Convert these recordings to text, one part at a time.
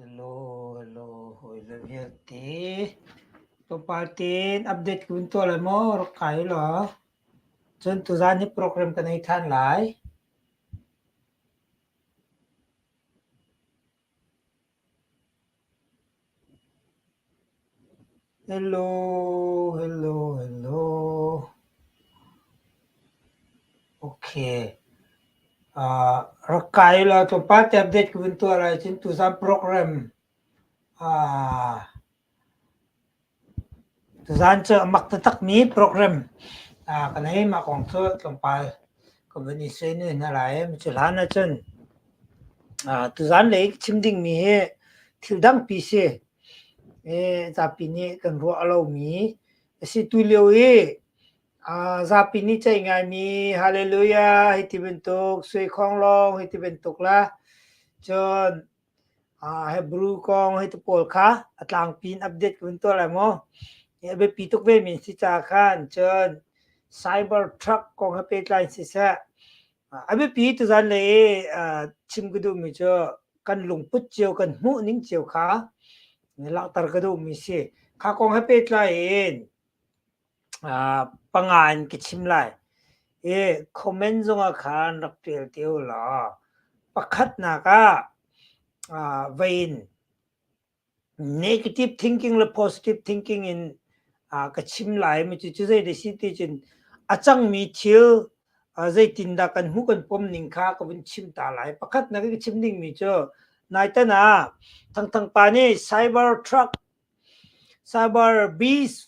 Hello, hello, hawile vialte. Tlawmpal tein update ka vun tuah lai maw? Rak kai law. Cun tuzaan hi program ka nei ṭhan lai. Hello, hello, hello. Okay. Uh, rak kai law tlawmpal te update ka vun tuah lai cun tuzaan program uh, tuzaan cu a mak taktakmi program uh, ka nei mah kong cu tlawmpal ka vun i sui nu hna lai. Cu hlan ahcun uh, tuzaan lei ka chim dingmi hi thil dangpi si. E, zapi nih kan ruah lomi a si tu lio i Zapi nih ceih ngaimi Hallelujah hei ti bantuk, sui khonglawng hei ti bantuk le cun Hebrew kong hei ti pawl kha a tlangpi in update ka vun tuah lai maw? A biapi tuk vemi an si caah khan cun cyber truck kong he pehtlai in siseh, a biapi tuzan lei i chim ka duhmi cu kan lungput cio, kan hmuhning cio kha langhter ka duhmi si. Kha kong he pehtlai in Panga in ka chim lai i comment zongah khan rak ṭial te u law pakhatnak ah vei in negative thinking le positive thinking in ka chim lai mi cu zei dah si ti cun a cangmi thil zeitindah kan hmuh kan pom ning kha ka vun chim ta lai. Pakhatnak i ka chim dingmi cu naitan ah Thangthang pa nih cyber truck Cyber Beast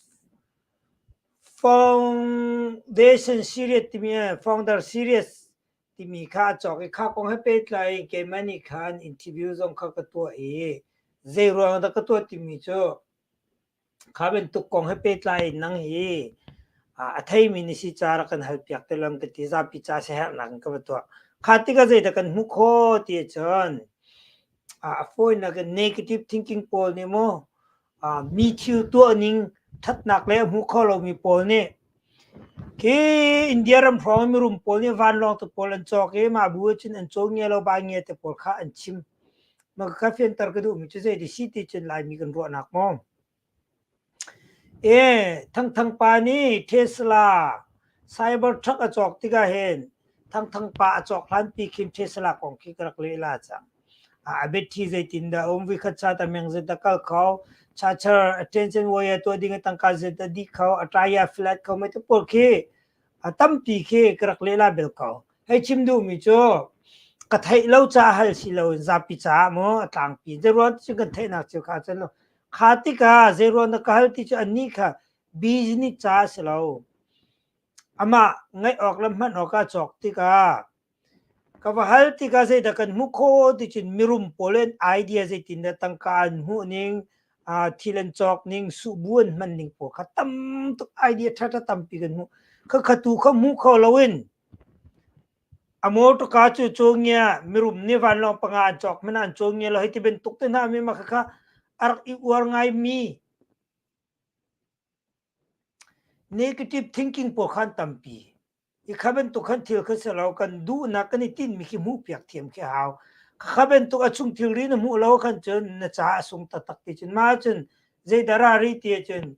Foundation Series timi Founder Series timi kha a cawk i kha kong he pehtlai in keimah nih khan interview zong kha ka tuah i zei ruang dah ka tuah timi cu kha bantuk kong he pehtlai in nang hi a theimi na si ca rak kan halpiak te lam ka ti zapi ca siaherhnak in ka va tuah. Kha tikah zeidah kan hmuh khawh ti ahcun A fawinak in negative thinking pawl nih maw mi thil tuah ning ṭhatnak le a hmu kho lomi pawl nih khi India ram hrawng i mirum pawl nih vanlawng te pawl an cawk i mah bu ahcun an caw ngia lo ba ngia te pawl kha an chim. Mah ka fianter ka duhmi cu zei si ti cun Laimi kan ruahnak maw? E, Thangthang pa nih Tesla cyber truck a cawk tikah hin Thangthang pa a cawk hlanpi khin Tesla kong khi ka rak lehla cang. A biathi zeitindah a um, vikhat chat a meng zet a kal kho, charger attention wire tuah ding a tangka zet a dih kho, a tire flat kho, mei te pawl khi a tampi khi ka rak lehla bel ko. Hei chim duhmi cu ka theih lo caah hal si loin zapi caah maw a tlangpi. Zeiruang ti cun kan theihnak cio kha cun lo. Kha tikah zeiruang dah ka hal ti cu annih kha business ca a si lo. Amah ngaih awk le hman awk ah cawk tikah ka va hal tikah zeidah kan hmuh khawh ti cun mirum pawl in idea zeitindah tangka an hmuh ning, thil an cawk ning, suhbu an hman ning pawl kha tam tuk idea ṭhaṭha tampi kan hmuh. Khakha tu kha hmu kho loin A mawṭawka cu cawngia mirum nih vanlawng panga an cawk hmanh ah an cawngia lo hei ti bantuk te hna mi mah khakha a rak i uar ngaimi negative thinking pawl kha an tampi. I kha bantuk khan thil kha si lo kan duhnak kan i tinhmi khi hmuhpiak thiam khi a hau. Kha bantuk a chung thilri na hmuh lo khan cun na caah a sung taktak ti cun mah cun zeidah ra rih ti ahcun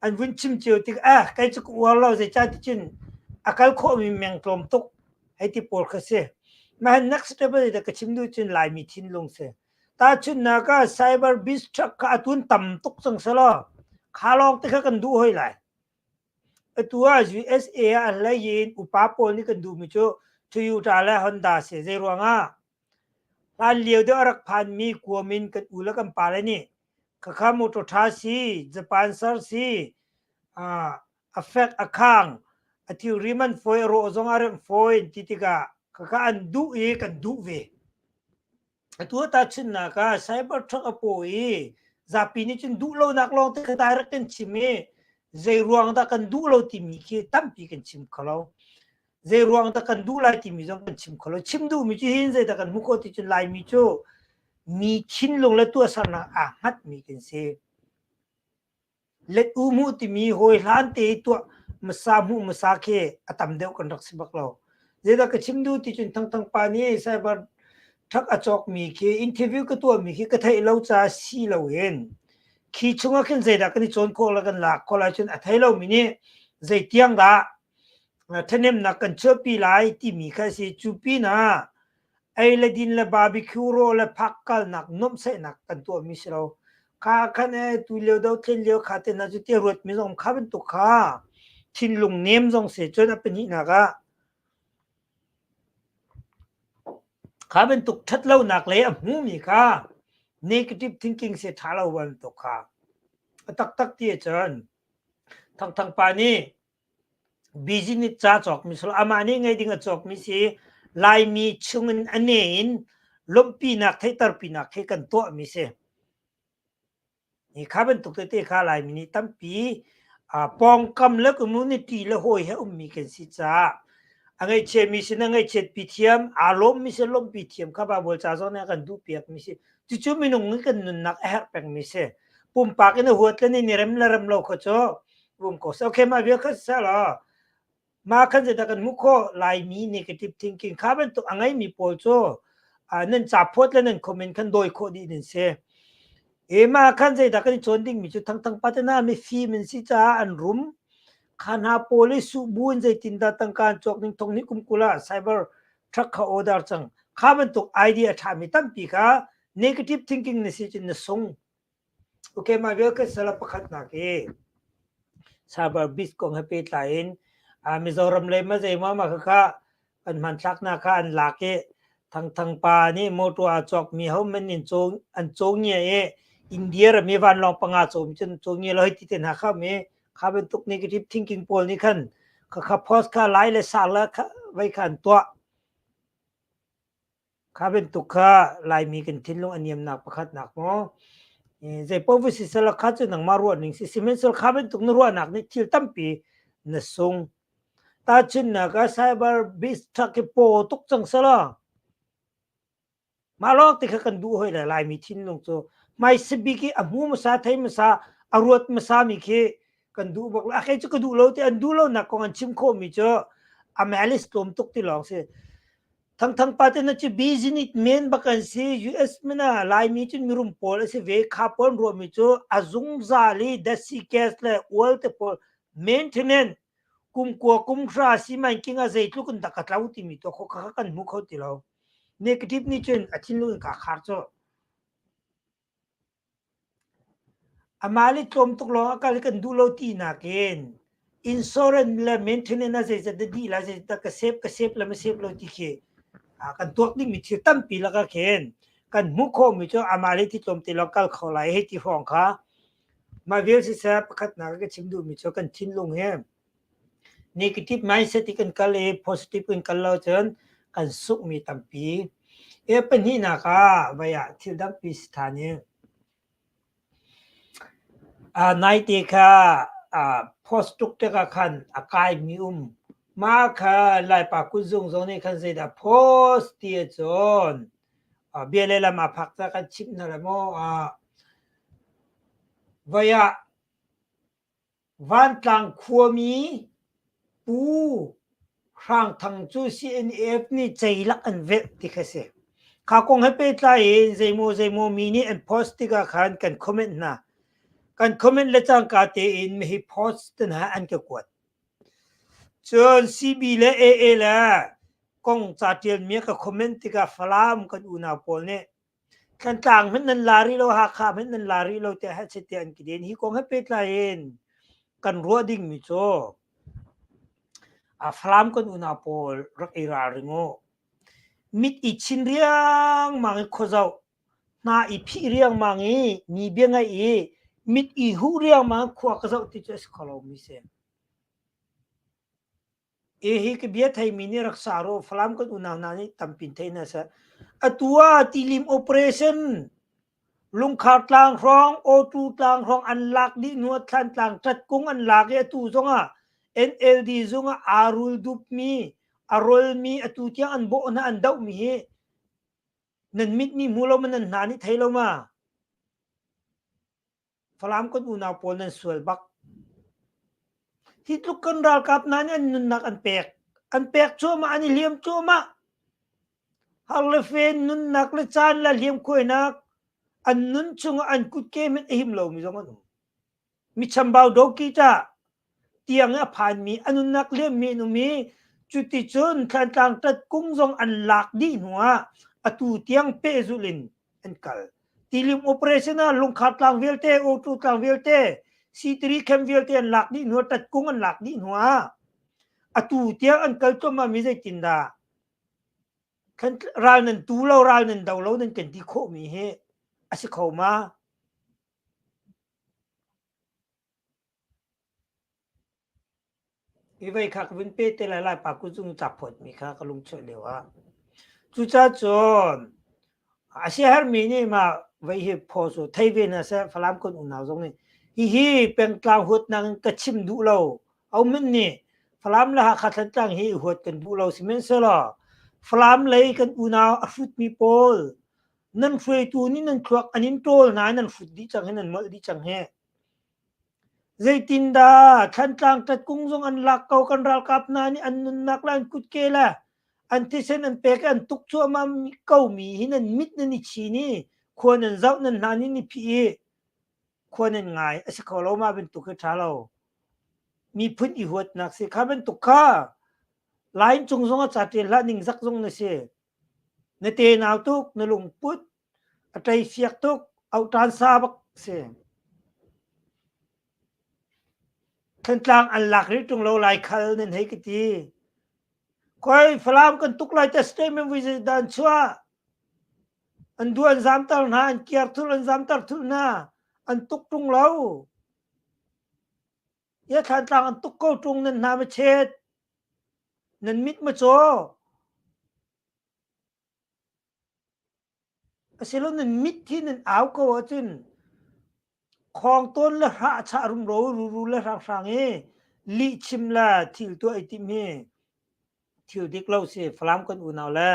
an vun chim cio tik ah kei cu ka uar lo zeicah ti cun a kal khawhmi meng tlawm tuk hei ti pawl kha si. Mah next step ah ka chim duh cun Laimi thinlung si. Tahchunhnak ah cyber beast truck kha atun tam tuk cang selaw kha lawng te kha kan duh hoi lai. Atu ah USA ah a hlei in upa pawl nih kan duhmi cu Toyota le Honda si. Zei ruangah? Hlanlio deuh a rak phanmi kuam in kan u le kan pale nih khakha motor ṭha si, Japan ser si, a fek a khang, a thilri man fawi, a rawh zong a remh fawi ti tikah khakha an duh i kan duh ve. Atu ah tahchunhnak ah cyber truck a paw i zapi nih cun duh lonak lawng te kha direct kan chim i zei ruang dah kan duh lo timi khi tampi kan chim kho lo. Zei ruang dah kan duh lai timi zong kan chim kho lo. Chim duhmi cu hin zeidah kan hmuh khawh ti cun Laimi cu mi thinlung le tuahsernak aa hngatmi kan si. Let u hmuh timi hawi hlan te i tuah hmasa hmuh hmasa khi a tam deuh kan rak si bak lo. Zeidah ka chim duh ti cun Thangthang pa nih cyber Truck a cawkmi khi interview ka tuahmi khi ka theih lo caah si loin khi chungah khin zeidah kan i cawn khawh le kan lak khawh lai cun a thei lomi nih zeitiang dah ṭhahnemnak kan chuahpi lai timi kha a si. Cu pinah ei le din le barbecue rawh le phak kalnak nuamhsaihnak kan tuahmi si lo. Kha khan ee tu lio dothlen lio kha te hna cu ti ruatmi zong kha bantuk kha thinlung nem zong si cun a pahnihnak ah Kha bantuk ṭhatlonak lei a hmumi kha negative thinking si ṭha lo bantuk kha. A taktak ti ahcun Thangthang pa nih business ca cawkmi si lo, amah nih ngei ding a cawkmi si Laimi chungin a ne in lawmhpinak theihterpinak khi kan tuahmi si. Hi kha bantuk tete kha Laimi nih tampi pawngkam le community le hawi he ummi kan si caah a ngaihchiami sin a ngaihchiatpi thiam, aa lawmmi sin lawmhpi thiam kha Baibal ca zong nih a kan duhpiakmi si. Cucu minung nih kan nunnak a herh pengmi si. Pumpak in a huat le nih rem le rem lo kha cu um ko seh. Okay, mah vial kha siseh law Mah khan zeidah kan hmuh khawh? Laimi negative thinking kha bantuk a ngeimi pawl cu nan ca phawt le nan comment khan dawi khawh dih nan si. E mah khan zeidah kan i cawn dingmi cu thangthang patana mifim an si caah an rum. Kha hna pawl i suh bu in zeitindah tangka an cawk ning thong nih kum 20 ah cyber truck kha order cang. Kha bantuk idea a ṭhami tampi kha negative thinking na si cun na sung. Okay, mah vial kan sal pakhatnak hi cyber beast kong he pehtlai in Mizoram lei ma zeimaw ma khakha kan hmanthlaknak kha an lak i Thangthang pa nih motor aa cawkmi hohmanh in an caw ngia i India ram i vanlawng panga cawm cun caw ngia lo hei ti te hna kha um i kha bantuk negative thinking pawl nih khan khakha post kha lai le sa le vei kha an tuah. Kha bantuk kha Laimi kan thinlung a niamnak pakhatnak maw? Zeipaoh va si selaw kha cu nangmah ruahning si. Sihmanhsehlaw kha bantuk na ruahnak nih thil tampi na sung. Tahchunhnak ah cyber beast truck hi paw tuk cang selaw mah lawng ti kha kan duh hoi le Laimi thinlung cu hmaisabik i a hmu hmasa thei hmasa a ruat hmasa mi khi kan duh bak lo. A kei cu ka duh lo ti an duh lonak kong an chim khawhmi cu a malice tlawm tuk ti lawng si. Thangthang pa te na cu business men bak an si. US mana Laimi cu mirum pawl a si ve. Kha pawl an ruahmi cu a zungzal i datsi gas le oil te pawl maintenance kum kua kum hra simanking a zeitluk in dah ka tlo timi to kho kha kan hmu kho ti lo. Negative nih cun a thinlung in ka khar cu. Amah le tlawm tuk lawng a kal i kan duh lo ti nakin insurance le maintenance a zeizat dah dih lai zeizat dah ka save ka save le ma save lo ti khi kan tuak dingmi thil tampi lakah khin kan hmuh khawhmi cu amah le ti tlawm te lawng kal kho lai hei ti hrawng kha mah vial siseh pakhatnak ka chim duhmi cu kan thinlung hi Negative mindset i kan kal i positive kan kal lo cun kan sunghmi tampi. E pahnihnak ah vei ah thil dangpi si ṭhan i naite kha post tuk tikah khan a kaimi um. Mah kha Laipa kutzung zong nih khan zeidah post ti ahcun bia le lam aa phak caah kan chimh hna lai maw? Voi ah Vantlang khuami Pu Hrang Thang cu CNF nih ceilak an velh ti kha si. Kha kong he pehtlai in zeimaw zeimaw mi nih an post tikah khan kan comment hna. Kan comment le cangka tein mihi post te hna an ka kuat. Cun CB le AA le kong ca ṭialmi ka comment tikah Falam kan unau pawl nih Thantlang hmanh nan la rih lo, Hakha hmanh nan la rih lo tiah hehchet tiah an ki den. Hi kong he pehtlai in kan ruah dingmi cu Falam kan unau pawl rak i ralring u. Mit i chin riangmang i khuazoh, hna i phih riangmang i mi bia ngaih i mit i huh riangmang khua ka zoh ti cu a si kho lomi si. Hihi ka bia theimi nih rak sa rawh Falam kan unau hna nih tampi in thei hna seh. Atu ah tilim operation Lungkhar tlang hrawng, Awtu tlang hrawng an lak dih hnu ah Thlantlang ṭatkung an lak i atu zongah NLD zung ah aa rul dupmi, a rolmi atu tiang an bawh hna an dohmi hi nan mit nih hmu lo ma nan hna nih thei lo ma? Falam kan unau pawl nan sual bak. Hi tluk kan ralkap hna nih an nunnak an pek. An pek cuahmah, an i hliam cuahmah. Har le fe nunnak le caan le hliamkhuainak an nun chungah an kutke hmanh a him lomi zong an um. Mi chambau doki ta tiang i a phanmi a nunnak liammi an um i cuticun Thlantlang ṭatkung zong an lak dih hnuah atu tiang pehzulh in an kal. Tilim operation ah lungkhar tlang vialte, auto tlang vialte, C3 camp vialte an lak dih hnuah ṭatkung an lak dih hnuah atu tiang an kal cuahmah mi zeitindah ral nan tu lo ral nan do lo nan kan ti khawhmi hi a si kho ma? Hi vei kha ka vun pe te lai Laipa kut-zung ca phawtmi kha ka lungchuah lio ah. Cucaah cun a siaherhmi nih mah vei hi phaw cu thei ve hna seh Falam kan unau zong nih hihi pengtlang huatnak in ka chim duh lo. Ahohmanh nih Falam le Hakha Thantlang hi huat kan duh lo sihmanhsehlaw Falam lei kan unau a hrutmi pawl nan hruaitu nih nan thluak an in ṭawl hna i nan hrut dih cang hi nan molh dih cang hi. Zeitindah Thlantlang ṭatkung zong an lak ko kan ralkap hna nih an nunnak le an kutke le an thisen an pek i an tuk cuahmah komi hi nan mit nan i chin i khua nan zoh nan hna nih i phih i khua nan ngai a si kho lo mah bantuk hi ṭha lo. Miphun i huatnak si kha bantuk kha line cung zong ah ca ṭial hlah ningzak zong na si. Na tenau tuk, na lungput a ṭeifiak tuk, auhṭan sa bak si. Thantlang an lak rih ṭung lo Laikhal nan hei ka ti. Koi Falam kan tuk lai te statement vui dah an chuah. An duh an zamter hna, an kiar thul an zamter thul hna. An tuk ṭung lo. Ia Thlantlang an tuk ko ṭung nan hna ma chet. Nan mit ma caw. Asilo nan mit hi nan au ko ahcun khawng tawn le hrah chah rumro ruru le hranghrang i lihchim le thil tuah i timh hi thil dik lo si Falam kan unau le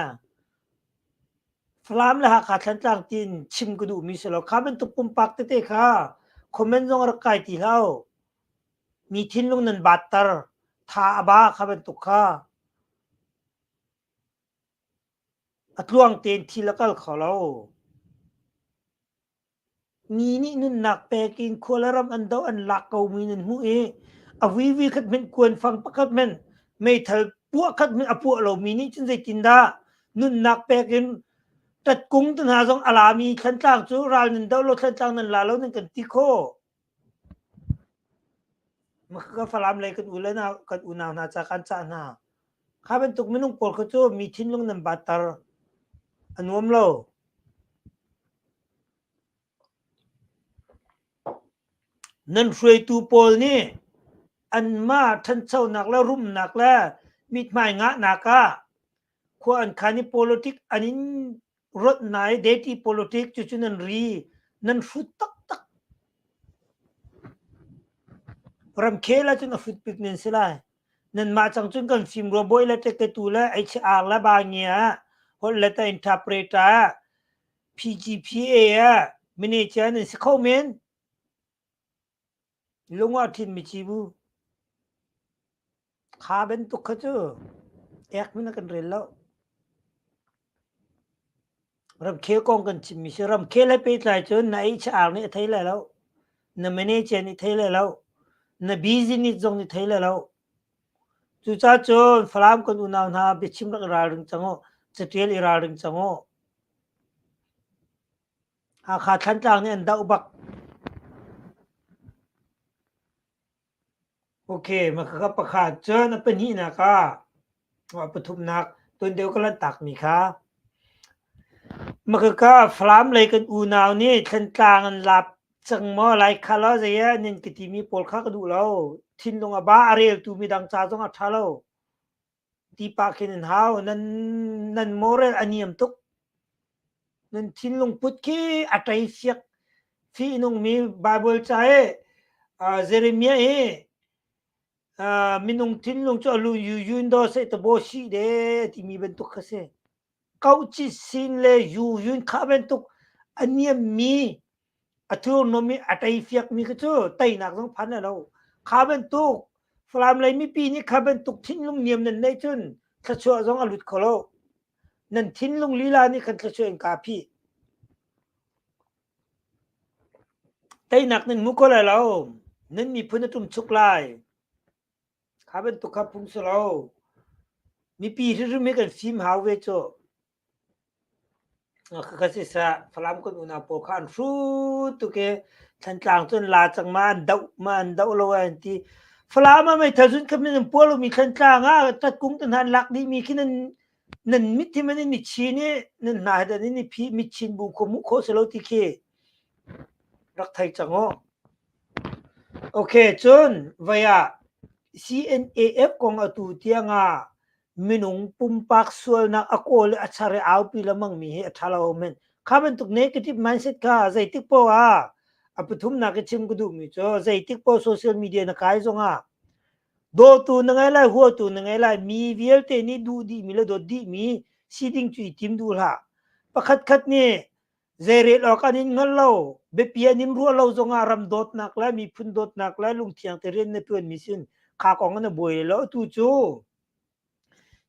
Falam le Hakha Thlantlang tiin chim ka duhmi si lo. Kha bantuk pumpak tete kha comment zong rak kai ti hlah u. Mi thinlung nan batter tha a ba kha bantuk kha. A tluang tein thil a kal kho lo. Mi nih nunnak pek in khua le ram an doh an lak komi nan hmuh i a vuivui khat hmanh kuanfang pakhat hmanh meithal puah khat hmanh a puah lomi nih cun zeitindah nunnak pek in tatkung te hna zong a lami Thlantlang cu ral nan doh lo Thlantlang nan la lo nan kan ti khawh. Ka Falam lei kan u le kan unau hna ca kan cah hna. Kha bantuk minung pawl kha cu mi thinlung nan batter. A nuam lo. Nan hruaitu pawl nih anmah ṭhanchonak le rumnak le mithmai ngahnak ah khua an khan i politic an in rawnh hna i dirty politic cucu nan ri nan hrut taktak. Ramkhel ahcun a hrut bik nan si lai. Nanmah cang cun kan fim rua bawi le ṭeketu le HR le bangia holh le ta interpreter PGPA ah manager nan si kho men. Lung ah ṭhin mi ci bu. Kha bantuk kha cu ek min a kan rel lo. Ramkhel kong kan chimmi si ramkhel he pehtlai cun na HR nih a thei lai lo. Na manager nih thei lai lo. Na business zong nih thei lai lo. Cucaah cun Falam kan unau hna biachim rak i ralring cang u. Catial i ralring cang u. Hakha Thlantlang nih an doh bak. Ok, maka pakhat cun a pahnihnak ah a pathumnak tuan deuh ka lanhtakmi kha Makaka Falam lei kan unau nih Thlantlang an lap cang maw Laikhal ah zei ah nan ka timi pawl kha ka duh lo. Thinlung a ba a reltu midang ca zong a ṭha lo. Ti pah khin an hau. Nan nan moral a niam tuk. Nan thinlung put khi a ṭei fiak fihnungmi Baibal ca i Jeremiah hi minung thinlung cu a lu yuyun daw seh tabo si de timi bantuk kha si. Kauci sin le yuyun kha bantuk a niammi a thurhnawm i a ṭei fiakmi kha cu teinak zong phan lo. Kha bantuk Falam lei mipi nih kha bantuk thinlung niam nan neih cun thluachuah zong a lut kho lo. Nan thinlung lila nih khan thluachuah in kaa phih. Teinak nan hmu ko lai lo. Nan miphun a ṭumchuk lai. Kha bantuk kha phung si lo. Mipi hrimhrim hi kan fim hau ve cu. Khakha siseh Falam kan unau pawl kha an hrut tuk i Thantlang cu an la cang ma an doh ma an doh lo ai an ti. Falam ah meithal zun khat in an puah lomi Thantlang ah tatkung te hna an lak dihmi khi nan nan mit hi man in i chin i nan hna he dan in i phih mitchin bu khua hmuh khawh si lo ti khi rak thei cang u. Okay, cun vei ah CNAF kong atu tiang ah minung pumpak sualnak a kawl i a char i aupi lengmangmi hi a ṭha lo men. Kha bantuk negative mindset kha zeitik poah ah a pathumnak i chim ka duhmi cu zeitik poah social media na kai zongah dawtu na ngei lai, huatu na ngei lai, mi vialte nih duh dihmi le dawt dihmi si ding cu i tim duh hlah. Pakhatkhat nih zeirel awk an in hngal lo, biapi an in ruah lo zongah ram dawtnak le miphun dawtnak le lungthiang te rian na ṭuanmi sin kha kong na buai lo. Atu cu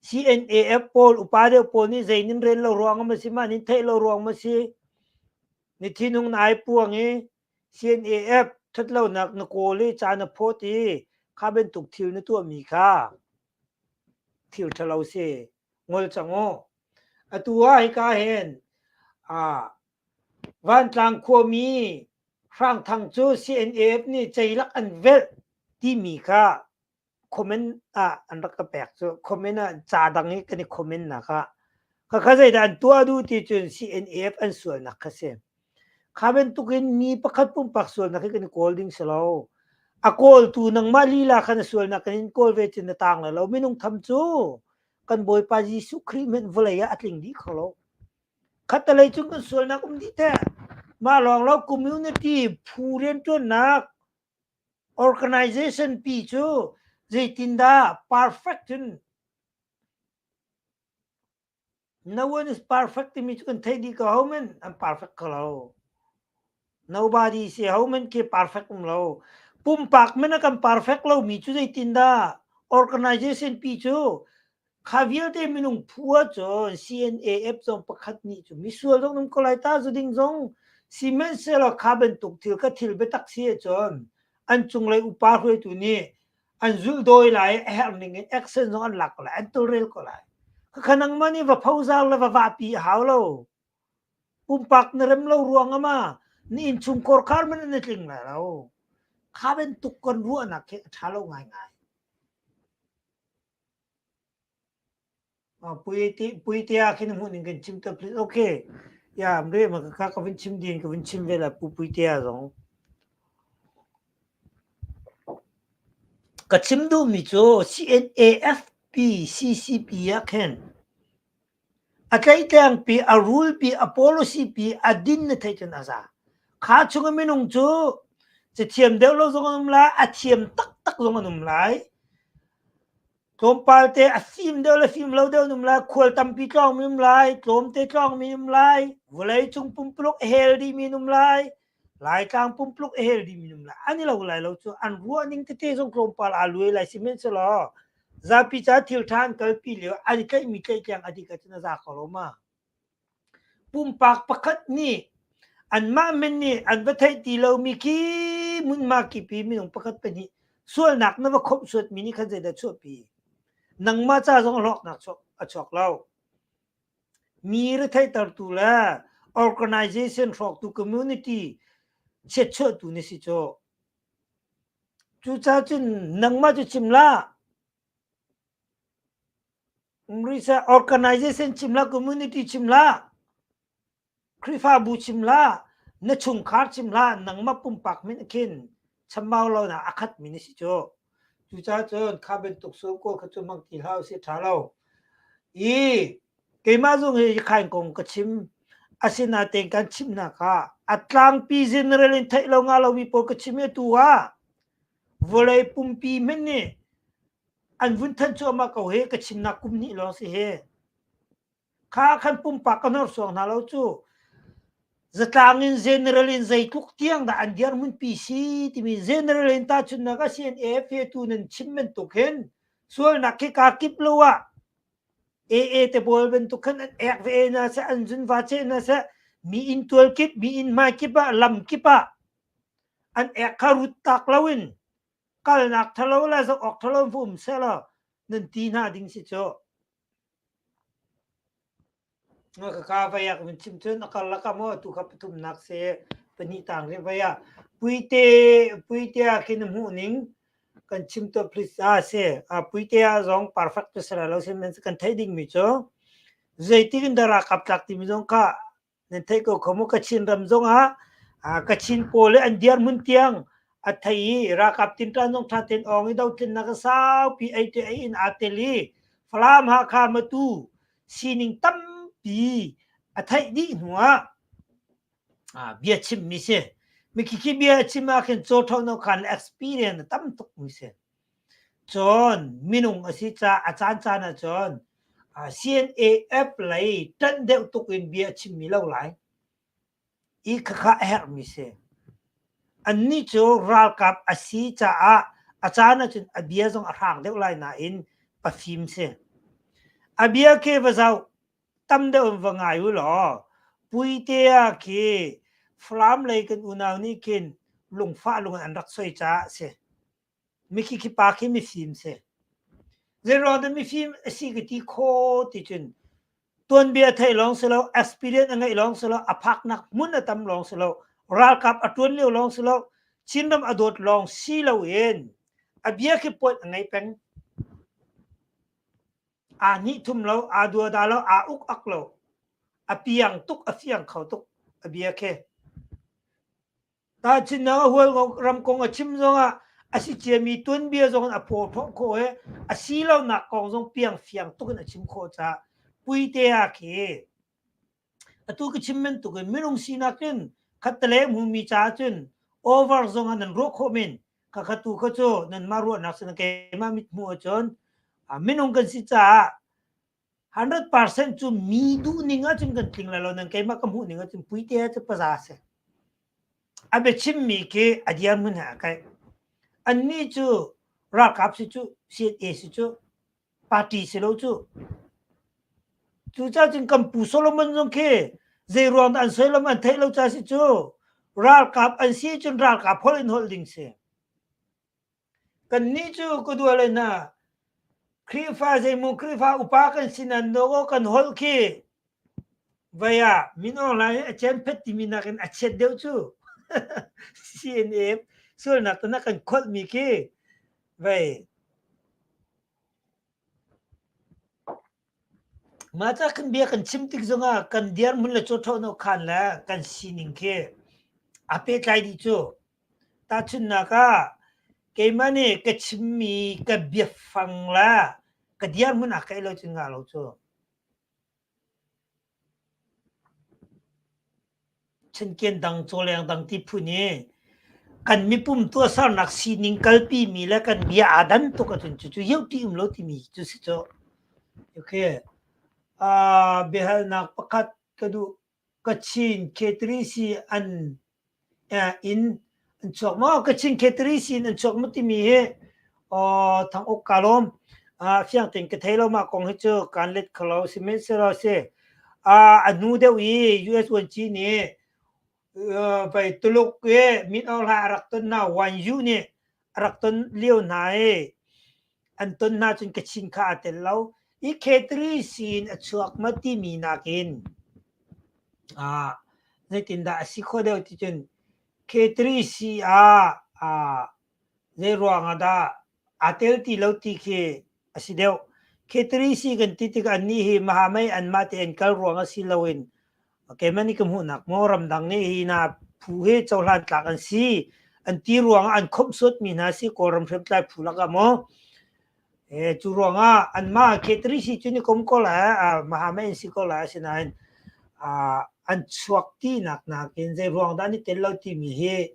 CNAF pawl upa deuh pawl nih zei nin rel lo ruang ma si mah nin theih lo ruang ma si ni thinung na ai puang i CNAF ṭhatlonak na kawl i ca na phawt i kha bantuk thil na tuahmi kha thil ṭhalo si ngol cang u. Atu ah hika hin ah Vantlang khuami Hrangthang cu CNAF nih ceilak an velh timi kha comment ah an rak ka pek cu comment ah ca dang i kan i comment nak ah khakha zeidah an tuah duh ti cun CNAF an sualnak kha si. Kha bantukin mi pakhat pumpak sualnak hi kan i kawl ding si lo. A kawltu nangmah lila khan a sualnak kan in kawl ve cun na tang lai lo. Minung tham cu kan Bawipa Jesuh Khrih hmanh vawlei ah a tling dih kho lo. Khattelei cun kan sualnak um dih teh. Mah lawng lo community phu rianṭuannak Organization pi cu zeitindah perfect cun no one is perfect timi cu kan theih dih ko ho men an perfect kho lo. Nobody si ho men khi perfect um lo. Pumpak men a kan perfect lomi cu zeitindah organization pi cu Kha vialte minung phu ahcun CNAF zong pakhat nih cu misual zong um ko lai ta zu ding zong sihmanhsehlaw kha bantuk thil kha thil biatak si ahcun an cunglei upa hruaitu nih an zulhdawi lai i a herh ning in action zong an lak ko lai an tawlrel ko lai. Khakha nangmah nih va phozar le va vahpi a hau lo. Pumpak na rem lo ruang ah ma na innchungkhar khar man na tling lai lo. Kha bantuk kan ruahnak hi a ṭha lo ngaingai. Puitea khi na hmuh ning kan chim te please. Okay. Ya, mre ma ka ka vun chim din ka vun chim ve la pu Puitea zong. Ka chim duhmi cu CNAFP CCP ah khin a tleitleng pi a rule pi a policy pi a din na theih cun a za. Kha chung i minung cu cathiam deuh lo zong an um lai, a thiam taktak zong an um lai. Tlawmpal te a fim deuh le fim lo deuh an um lai, khual tampi tlawngmi um lai, tlawmte tlawngmi um lai, vawleicung pumpuluk a hel dihmi an um lai, Laitlang pumpuluk a hel dihmi an um lai. An i lo lai lo cu an ruahning tete zong tlawmpal aa luai lai sihmanhsehlaw zapi ca thil ṭha an kalpi lio an i tlaihmi tlaihtleng a dik ahcun a za kho lo ma. Pumpak pakhat nih anmah men nih an va theih ti lomi khi hmunhma kip i minung pakhat pahnih sualnak na va khawmh suatmi nih khan zeidah chuahpi? Nangmah ca zong hlawknak a chuak lo. Mi retheihtertu le organization hrawktu community chiatchuahtu na si cu. Cucaah cun nangmah cu chim hlah. Umrisa organization chim hlah, community chim hlah, Khrihfabu chim hlah, na chungkhar chim hlah, nangmah pumpak min khin chambau lonak a khatmi na si cu. Cucaah cun kha bantuk sual kawl kha cu hmang ti hlah usih ṭha lo. I keimah zong hi khain kong ka chim. Asinain kan chimnak ah a tlangpi general in theih lo nga lomi pawl ka chim i atu ah vawlei pumpi hmanh nih an vun thanh cuahmah ko hi ka chimnak kum hnih lawng si hi. Kha khan pumpak ka hnorsuang hna lo cu. Zatlang in general in zeitluk tiang dah an dirhmun pi si timi general in tahchunhnak a CNA fe tu nan chim bantuk hin sualnak khi kaa kip lo ah. AA te pawl bantuk khan an ek ve na seh, an zun va che na seh, mi inn tual kip, mi inn hmai kip ah, lam kip ah an ek kha rut tak loin kalnak thalo le zoh awk thalo va um seh law nan ti hna ding si cu. Ka ka vai ah kan chim cun a karlak ah maw tu kha pathumnak si pahnih tang rih vai ah puite puite ah khin hmuh ning kan chim to please ah si a puite ah zong perfect tu sala lo sin kan theih ding mi cu zeitik in dah ralkap tlak timi zong kha nan theih ko kho mu Kachin ram zong ah Kachin pawl le an dirhmun tiang a thei i ralkap tinṭan zong ṭha tein awng i dothlennak a saupi ei te ei in aa tel i Falam Hakha Matu sining tampi a theih dih hnuah bia chimmi si. Mikhikhi bia a chim ah khin caw ṭho no khan experience a tam tuk mi si. Cun minung a si caah a caancaan ahcun CNAF lei ṭanh deuh tuk in bia a chimmi lo lai. I khakha a herhmi si. Annih cu ralkap a si caah a caan ahcun a bia zong a hrang deuh lai nain pafim si. A bia khi va zoh, tam deuh in va ngai u law Puitea khi Falam lei kan unau nih khin lungfah lung in an rak soi caah a si. Mikhi khi pa khi mifim si. Zeiruang dah mifim a si ka ti kho ti cun tuanbia theih lawng si lo, experience a ngeih lawng si lo, a phaknak hmun a tam lawng si lo, ralkap a ṭuan lio lawng si lo, Chinram a dawt lawng si loin a bia khi point a ngei peng. Aa hnih thum lo, aa duada lo, aa uk ak lo. A piang tuk, a fiang kho tuk a bia khi. Tahchunhnak ah Hualngo ram kong a chim zongah a si ciami tuanbia zong in a phaw thawh khawh i a si lonak kong zong piangfiang tuk in a chim khawh caah Puitea khi atu ka chim bantuk in minung sinak in khattale hmumi caah cun over zong ah nan ruah khawh men khakha tu kha cu nanmah ruahnak sin keimah mithmuh ahcun minung kan si caah 100% cu mi duhning ahcun kan tling lai lo nan keimah ka hmuh ning ahcun puitea cu paza si. A biachimmi khi a dirhmun he a kaih. Annih cu ralkap si cu, CNA si cu, party si lo cu. Cucaah cun kan pu Solomon zong khi zei ruang dah an soi an theih lo ca si cu. Ralkap an si cun ralkap holh in holh ding si. Kannih cu ka dua le hna, Khrihfa zeimaw Khrihfa upa kan si nain dawkaw kan holh khi vei ah Min Aung Hlaing a cenphet timi nakin a chiat deuh cu. CNA sualnak tan ah kan kholhmi khi vei Mah ca kan bia kan chim tik zongah kan dirhmun le cawṭhonak khaan le kan sining khi aa pehtlai dih cu. Tahchunhnak ah, keimah nih ka chimmi ka biafang le ka dirhmun aa kaih lo cun ngah lo cu. Chinkian dang cawleng dang ti phun i kan mipum tuahsernak sining kalpi mi le kan bia aa dan tuk ahcun cucu yoh ti um lo timi cu si cu. Okay. Uh, biahalnak pakhat ka duh. Kachin K3C an in an chuak maw? Kachin K3C in an chuak maw timi hi thang uk ka lawm. Fiang tein ka thei lo mah kong hi cu kaan let kho lo. Sihmanhsehlaw si a hnu deuh i US vuanci nih pei Tuluk i Min Aung Hlaing a rak ton hna Wan Yu nih a rak ton lio hna i an ton hna cun Kachin kha aa tel lo. I K3C in a chuak ma timi nakin Zeitindah a si khawh deuh ti cun K3C ah zeiruang ah dah aa tel ti lo ti khi a si deuh. K3C kan ti tikah annih hi Mahamei anmah te an kal ruang ah si loin keimah nih ka hmuhnak maw ramdang nih hi hna phu hi cohlan tlak an si an ti ruangah an khawmhsuatmi hna si Kawlram hriamtlai phu lakah maw Cu ruangah anmah K3C cu ni kum ko lai, Mahama in si ko lai asinain an chuak tinak nakin zei ruang dah an i tel lo timi hi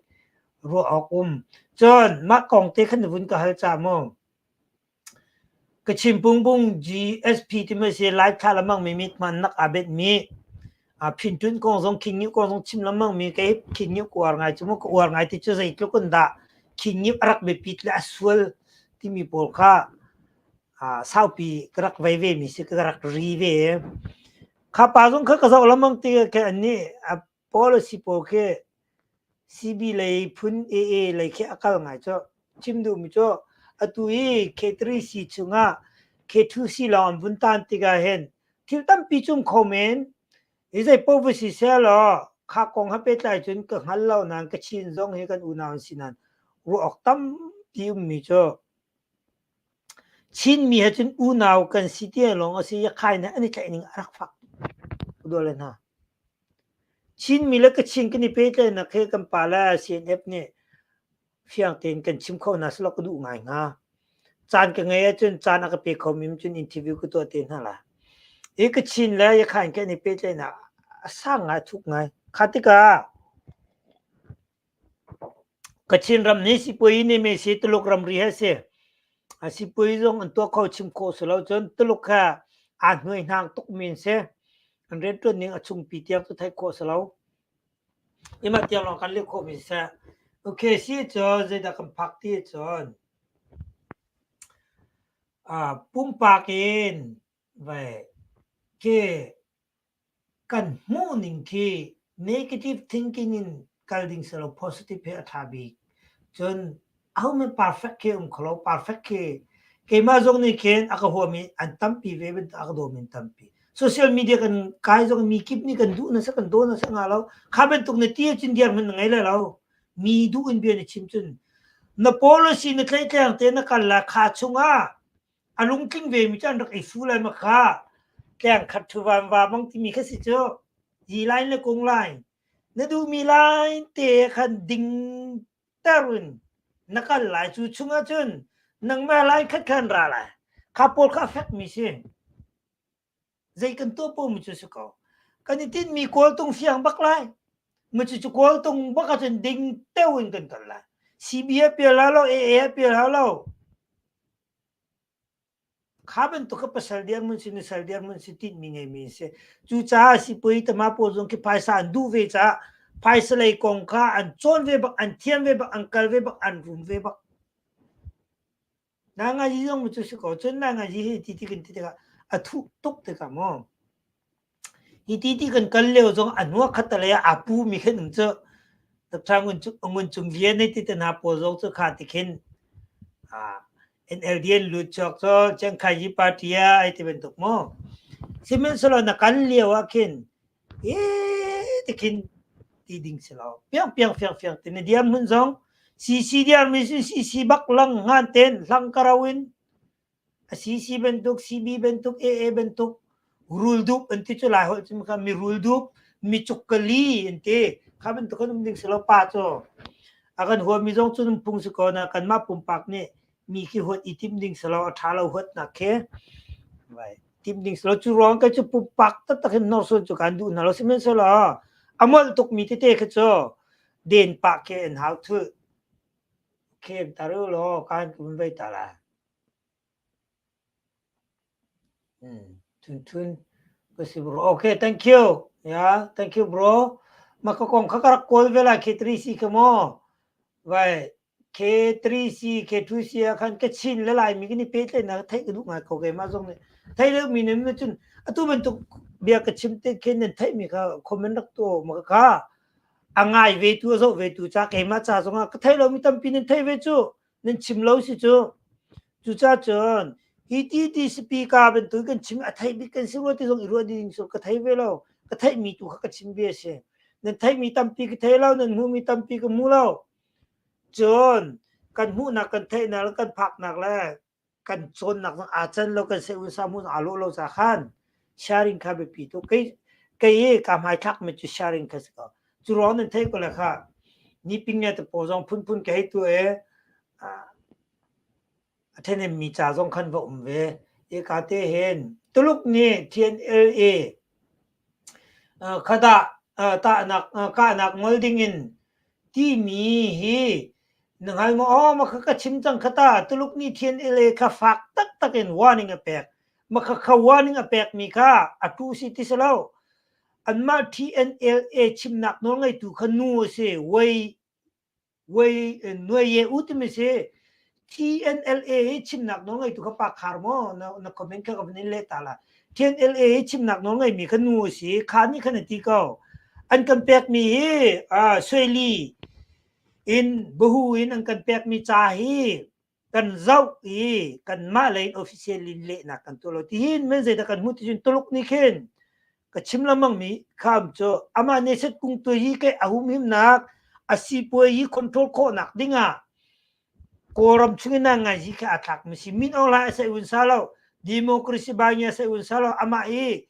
ruah awk um. Cun mah kong te khan na vun ka hal ca mu. Kachin Pungbung GSP timi si Lai thla lamang mi mit hman nak aa benhmi Phintun kong zong Khingngiu kong zong chim lengmang mi kei Khingngiu ka uar ngai cu mu ka uar ngai ti cu zeitluk in dah Khingngiu a rak biapit le a sual timi pawl kha. Saupi ka rak vei ve mi si ka rak ri ve. Kha pa zong kha ka zoh lengmang ti khin annih a policy pawl khi CB lei phun AA lei khi a kal ngai cu. Chim duhmi cu atu i K3C chungah K2C lawng an vun tan tikah hin thil tampi cung kho men. Hi zei paoh va si seh law kha kong he pehtlai cun ka hngal lo nain Kachin zong hi kan unau an si nain ruah awk tampi ummi cu Chinmi he cun unau kan si ti lawng a si i khain he an i tlaih ning a rak fak tuk dawh le hna. Chinmi le Kachin kan i pehtlaihnak hi kan pale CNF nih fiang tein kan chim kho hna selaw ka duh ngai hnga. Caan ka ngei ahcun caan a ka pe kho mi cun interview ka tuah te hna lai. Hi Kachin le Yakhain kan i pehtlaihnak a sang ngai, a thuk ngai. Kha tikah Kachin ram nih sipuai nih me si Tuluk ramri he si. Sipuai zong an tuah kho chim khawh si lo cun Tuluk kha aa hnuai hnang tuk mi an si. An rianṭuan ning a chungpi tiang cu theih khawh si lo. Imah tiang lawng kan leh khawh mi siseh. Okay si cun zeidah kan phak ti cun pumpak in vai ke Kan hmuhning khi negative thinking in kal ding si lo, positive hi a ṭha bik. Cun ahohmanh perfect khi um kho lo. Perfect khi keimah zong nih khin a ka huami an tampi ve bantuk a ka dawmi an tampi. Social media kan kai zong mi kip nih kan duh na si kan daw na si hnga lo. Kha bantuk na ti ahcun dirhmun na ngei lai lo. Mi duh in bia na chim cun na policy na tleitleng te na kal lai kha chungah a lungtling ve mi cu an rak i fu lai ma kha tleng khat thuvan va bang timi kha si cu yi line le kung line na duhmi line te khan ding ter in na kal lai cu chungah cun nangmah line khat khan ra lai kha pawl kha a fek mi si Zei kan tuah pomi cu si ko. Kan i tinhmi kawltung fiang bak lai. Macu cu kawltung bak ahcun ding teo in kan kal lai. CB a pial hau lo, AA a pial hau lo. Kha bantuk kha pasal dirhmun si, nusal dirhmun si, tinhmi ngeimi si. Cucaah sipui tama pawl zong khi phaisa an duh ve caah phaisa lei kong kha an cawn ve bak, an thiam ve bak, an kal ve bak, an rum ve bak. Nangazi zong cu si ko. Cun nangazi hi ti ti kan ti tikah a thuh tuk tikah maw hi ti ti kan kal lio zong a hnuah khat lei ah aa pu mi khin um cu Dr. Ngun Ngun Cung Lian ne ti te hna pawl zong cu kha ti khin NLD an lut chuak cu Chiang Khai Yi party ah ai ti bantuk maw sihmanhsehlaw na kal lio ah khin ti khin ti ding si lo. Piang piang fiang fiang ti na diam hun zong CC diar mi si CC bak lang ngan ten hlang karo in a CC bantuk CB bantuk AA bantuk rul dup an ti cu lai holh cun kha mi rul dup mi cukkali an ti kha bantuk kan um ding si lo pa cu a kan huam mi zong cu um phung si ko na kanmah pumpak nih mi khi huat i tim ding si lo a ṭha lo huatnak khi vai tim ding si lo cu ruang kai cu pumpak taktak hin hnorsuan cu kan duh hna lo sihmanhsehlaw a molh tuk mi tete khi cu den pah khi an hau thul khem taru law kan kun vai ta la Thun thun ka si bro. Okay, thank you. Yeah, thank you bro. Mah ka kong kha ka rak kawl ve lai K3C kha maw. Vai K3C, K2C ah khan Kachin le Laimi kan i pehtlaihnak theih ka duh ngai ko keimah zong nih. Theih deuhmi nan cun atu bantuk bia ka chim te khin nan theihmi kha comment rak tuah ma kha a ngai ve tu a zoh ve tu ca keimah ca zongah ka theih lomi tampi nan theih ve cu nan chim lo si cu. Cucaah cun hi ti ti speaker bantuk kan chim a theih bik kan si rua ti zong i ruah ding cu ka thei ve lo. Ka theihmi tu kha ka chim ve a si. Nan theihmi tampi ka thei lo, nan hmuhmi tampi ka hmu lo. Cun kan hmuhnak, kan theihnak le kan phaknak le kan cawnnak zong aa can lo, kan seun sa hmuh aa lawh lo ca khan sharing kha biapi tuk. Kei kei i ka hmaithlakmi cu sharing kha si ko. Cu ruang nan theih ko le kha niping le tapaw zong phunphun ka hei tuah i a ṭhahnemmi ca zong khan va um ve. Hika te hin Tuluk nih TNLA khadah tahnak kahnak ngol dingin timi hi na hngal maw? Aw ma kha ka chim cang kha ta. Tuluk nih TNLA kha fak taktak in warning a pek. Ma kha kha warning a pekmi kha a tu si ti si lo. Anmah TNLA chimnak nawlngeitu kha nu a si. Wei Nuai ye u timi si. TNLA hi chimnak nawl ngeitu kha pa khar maw na, na comment kha ka van in leh ta la. TNLA hi chimnak nawl ngeimi kha nu a si. Kha nih khan a ti ko. An kan pekmi hi uh, Sueli in Bahu in an kan pekmi ca hi kan zoh i kanmah lei in official in lehnak kan tuah lo. Tihin men zeidah kan hmuh ti cun Tuluk nih khin ka chim lengmang mi kham cu amah nih set kung tu hi ke a humhimnak a sipuai hi control khawhnak dingah Kawlram chungin na ngai kha aa thlakmi si. Min Aung Hlaing a sai un sa lo. Democracy bangi a sai un sa lo. Amah i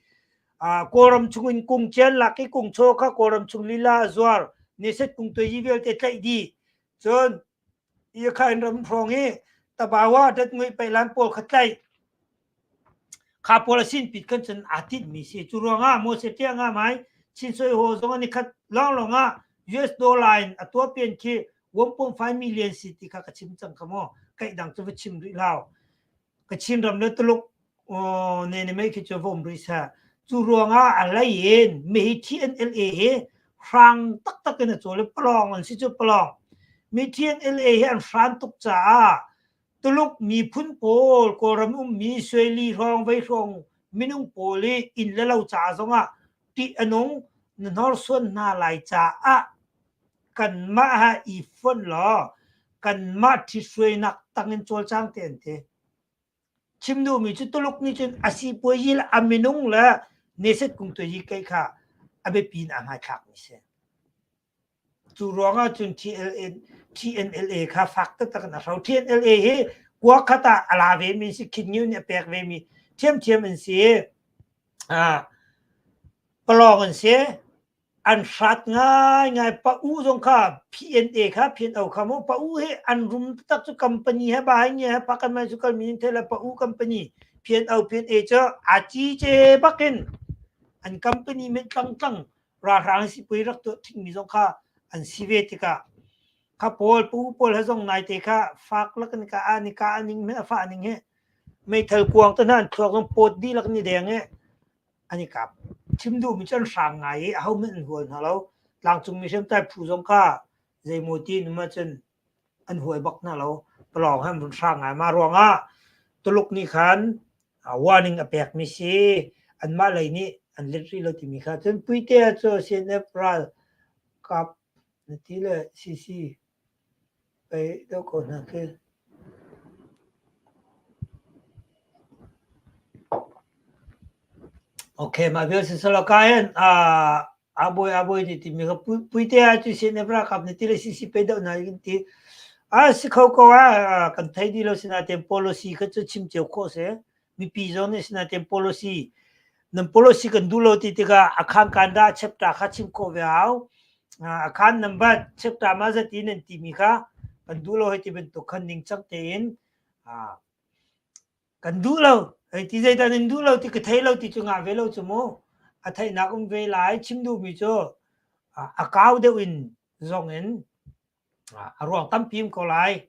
Kawlram chungin kung cian lak i kung chaw kha Kawlram chung lila a zuar. Neset kung tuai vialte tlaih dih. Cun i kha in ram hrawng i tabawa dat ngui pailan pawl kha tlaih. Kha pawl a sinpit khan cun aa tinhmi si. Cu ruangah Moses ṭiah nga mai Chin Sui Ho zong an i khat lawnglawng ah US dollar in a tuah pian khi 1.5 million si ti kha ka chim cang kha maw. Kaih dang cu va chim rih hlah. Ka Chin ram le Tuluk ne ne mei khi cu va um rih seh. Cu ruangah a hlei in mihi TNLA hi hrang taktak in a cawl i palawng an si cu palawng. Mi TNLA hi an hran tuk caah Tuluk miphun pawl Kawlram ummi Suaili hrawng vei hrawng minung pawl i inn le lo ca zongah ṭih a nung na hnorsuan hna lai caah kanmah ha i fonh law kanmah ṭhithruainak tangin cawlcang te an ti. Chim duhmi cu Tuluk nih cun a sipuazi le a minung le neset kung tuazi kei kha a biapi in aa hmaithlakmi si. Cu ruangah cun TNLA kha fak taktak in a hro. TNLA hi kua khat ah a la vemi an si, Khin Nyunt nih a pek vemi ṭhiamṭhiam an si. Palawng an si. An hrat ngaingai. Pa U zong kha PNA kha PNO kha mu Pa U hi an rum taktak cu company he ba he he pakan mai su kal min thela Pa U company PNO PNA cu a ci ce bakin an company min tlang tlang ralhrang sipui rak tuah thingmi zong kha an si ve tikah kha pawl pu pawl he zong naite kha fak lak in ka ani ka ning me a fa ning he meithal kuang te hna an thluak zong pawt dih lak ni deng e an i kap chim duh mi cu an hrang ngai i aho hmanh an hual hna lo tlangcung mi hriamtlai phu zong kha zeimaw ti in cun an huai bak hna lo. Palawng he an vun hrang ngai. Mah ruangah Tuluk nih khan warning a pekmi si. Anmah lei nih an let rih lo timi kha. Cun Puitea cu CNF ral kap na ti le CC pei deuh ko hna khi. Okay, mah vial si salo ka hin Abawi abawi nih timi kha puitea cu CNF ralkap nih ti le CC pe deuh hna in ti. A si kho ko ah kan thei dih lo sinain policy kha cu chim cio khawh si. Mipi zong nih sinain policy nan policy kan duh lo ti tikah a khan kan dah chapter kha chim khawh ve hau. A khan number chapter ma zat in nan timi kha kan duh lo hei ti bantuk khan ningcang tein Kan duh lo. Hei ti zeidah nan duh lo ti ka thei lo ti cu ngah ve lo cu mu. A theihnak um ve lai. Chim duhmi cu a kau deuh in zong in a ruang tampi um ko lai.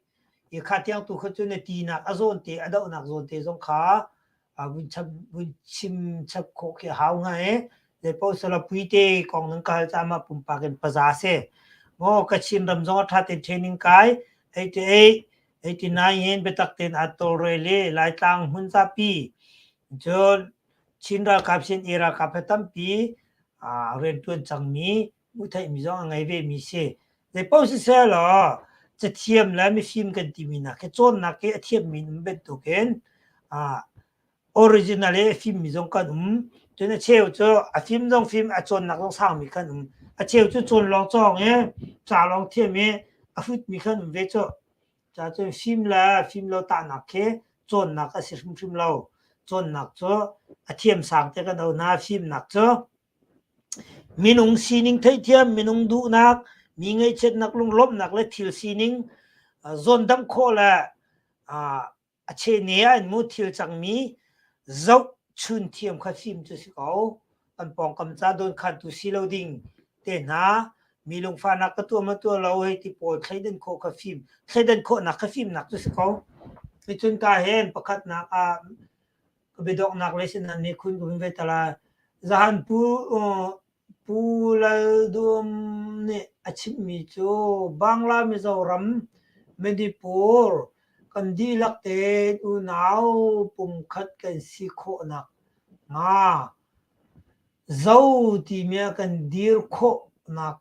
I kha tiang tu kha cu na tinak a zawn te a dohnak zawn te zong kha vun chap vun chim chap khawh khi a hau hnga i zeipaoh sala puite kong nan ka hal caah mah pumpak in paza si. Maw Kachin ram zong a ṭha tein training kai 88 89 in biatak tein aa tawlrel i Laitlang hmun zapi cun Chin ralkap sin i ralkap he tampi rianṭuan cangmi hmuhtheihmi zong a ngei vemi si. Zeipaoh siseh law cathiam le mifim kan timi nak hi cawnnak hi a thiammi um bantukin original i a fimmi zong kan um. Cun a cheu cu a fim zong fim a cawnnak zong sangmi kan um. A cheu cu cawn lawng cawng i ca lawng thiam i a hrutmi kan um ve cu. Ca cun fim le fim lo tahnak khi cawnnak a si hrimhrim lo. Cawnnak cu a thiam sang te kan ho hna fimnak cu minung sining theihthiam, minung duhnak, mi ngaihchiatnak, lunglawmhnak le thil sining zawndamh khawh le A chehne ah in mu thil cangmi zohchun thiam kha fim cu si ko. Kan pawngkam ca dawnkhantu si lo ding te hna, mi lungfahnak ka tuah ma tuah lo hei ti pawl thleidan khawh kha fim, thleidan khawhnak kha fimnak cu si ko. Cun ka hen pakhatnak ah ka biadonghnak le sinan nih khun ka vun ve ta lai. Zahan pu Pu Lal Dum nih a chimmi cu Bangla Mizoram, Manipur. Kan dihlak tein unau pumkhat kan si khawhnak hnga Zo timi ah kan dir khawhnak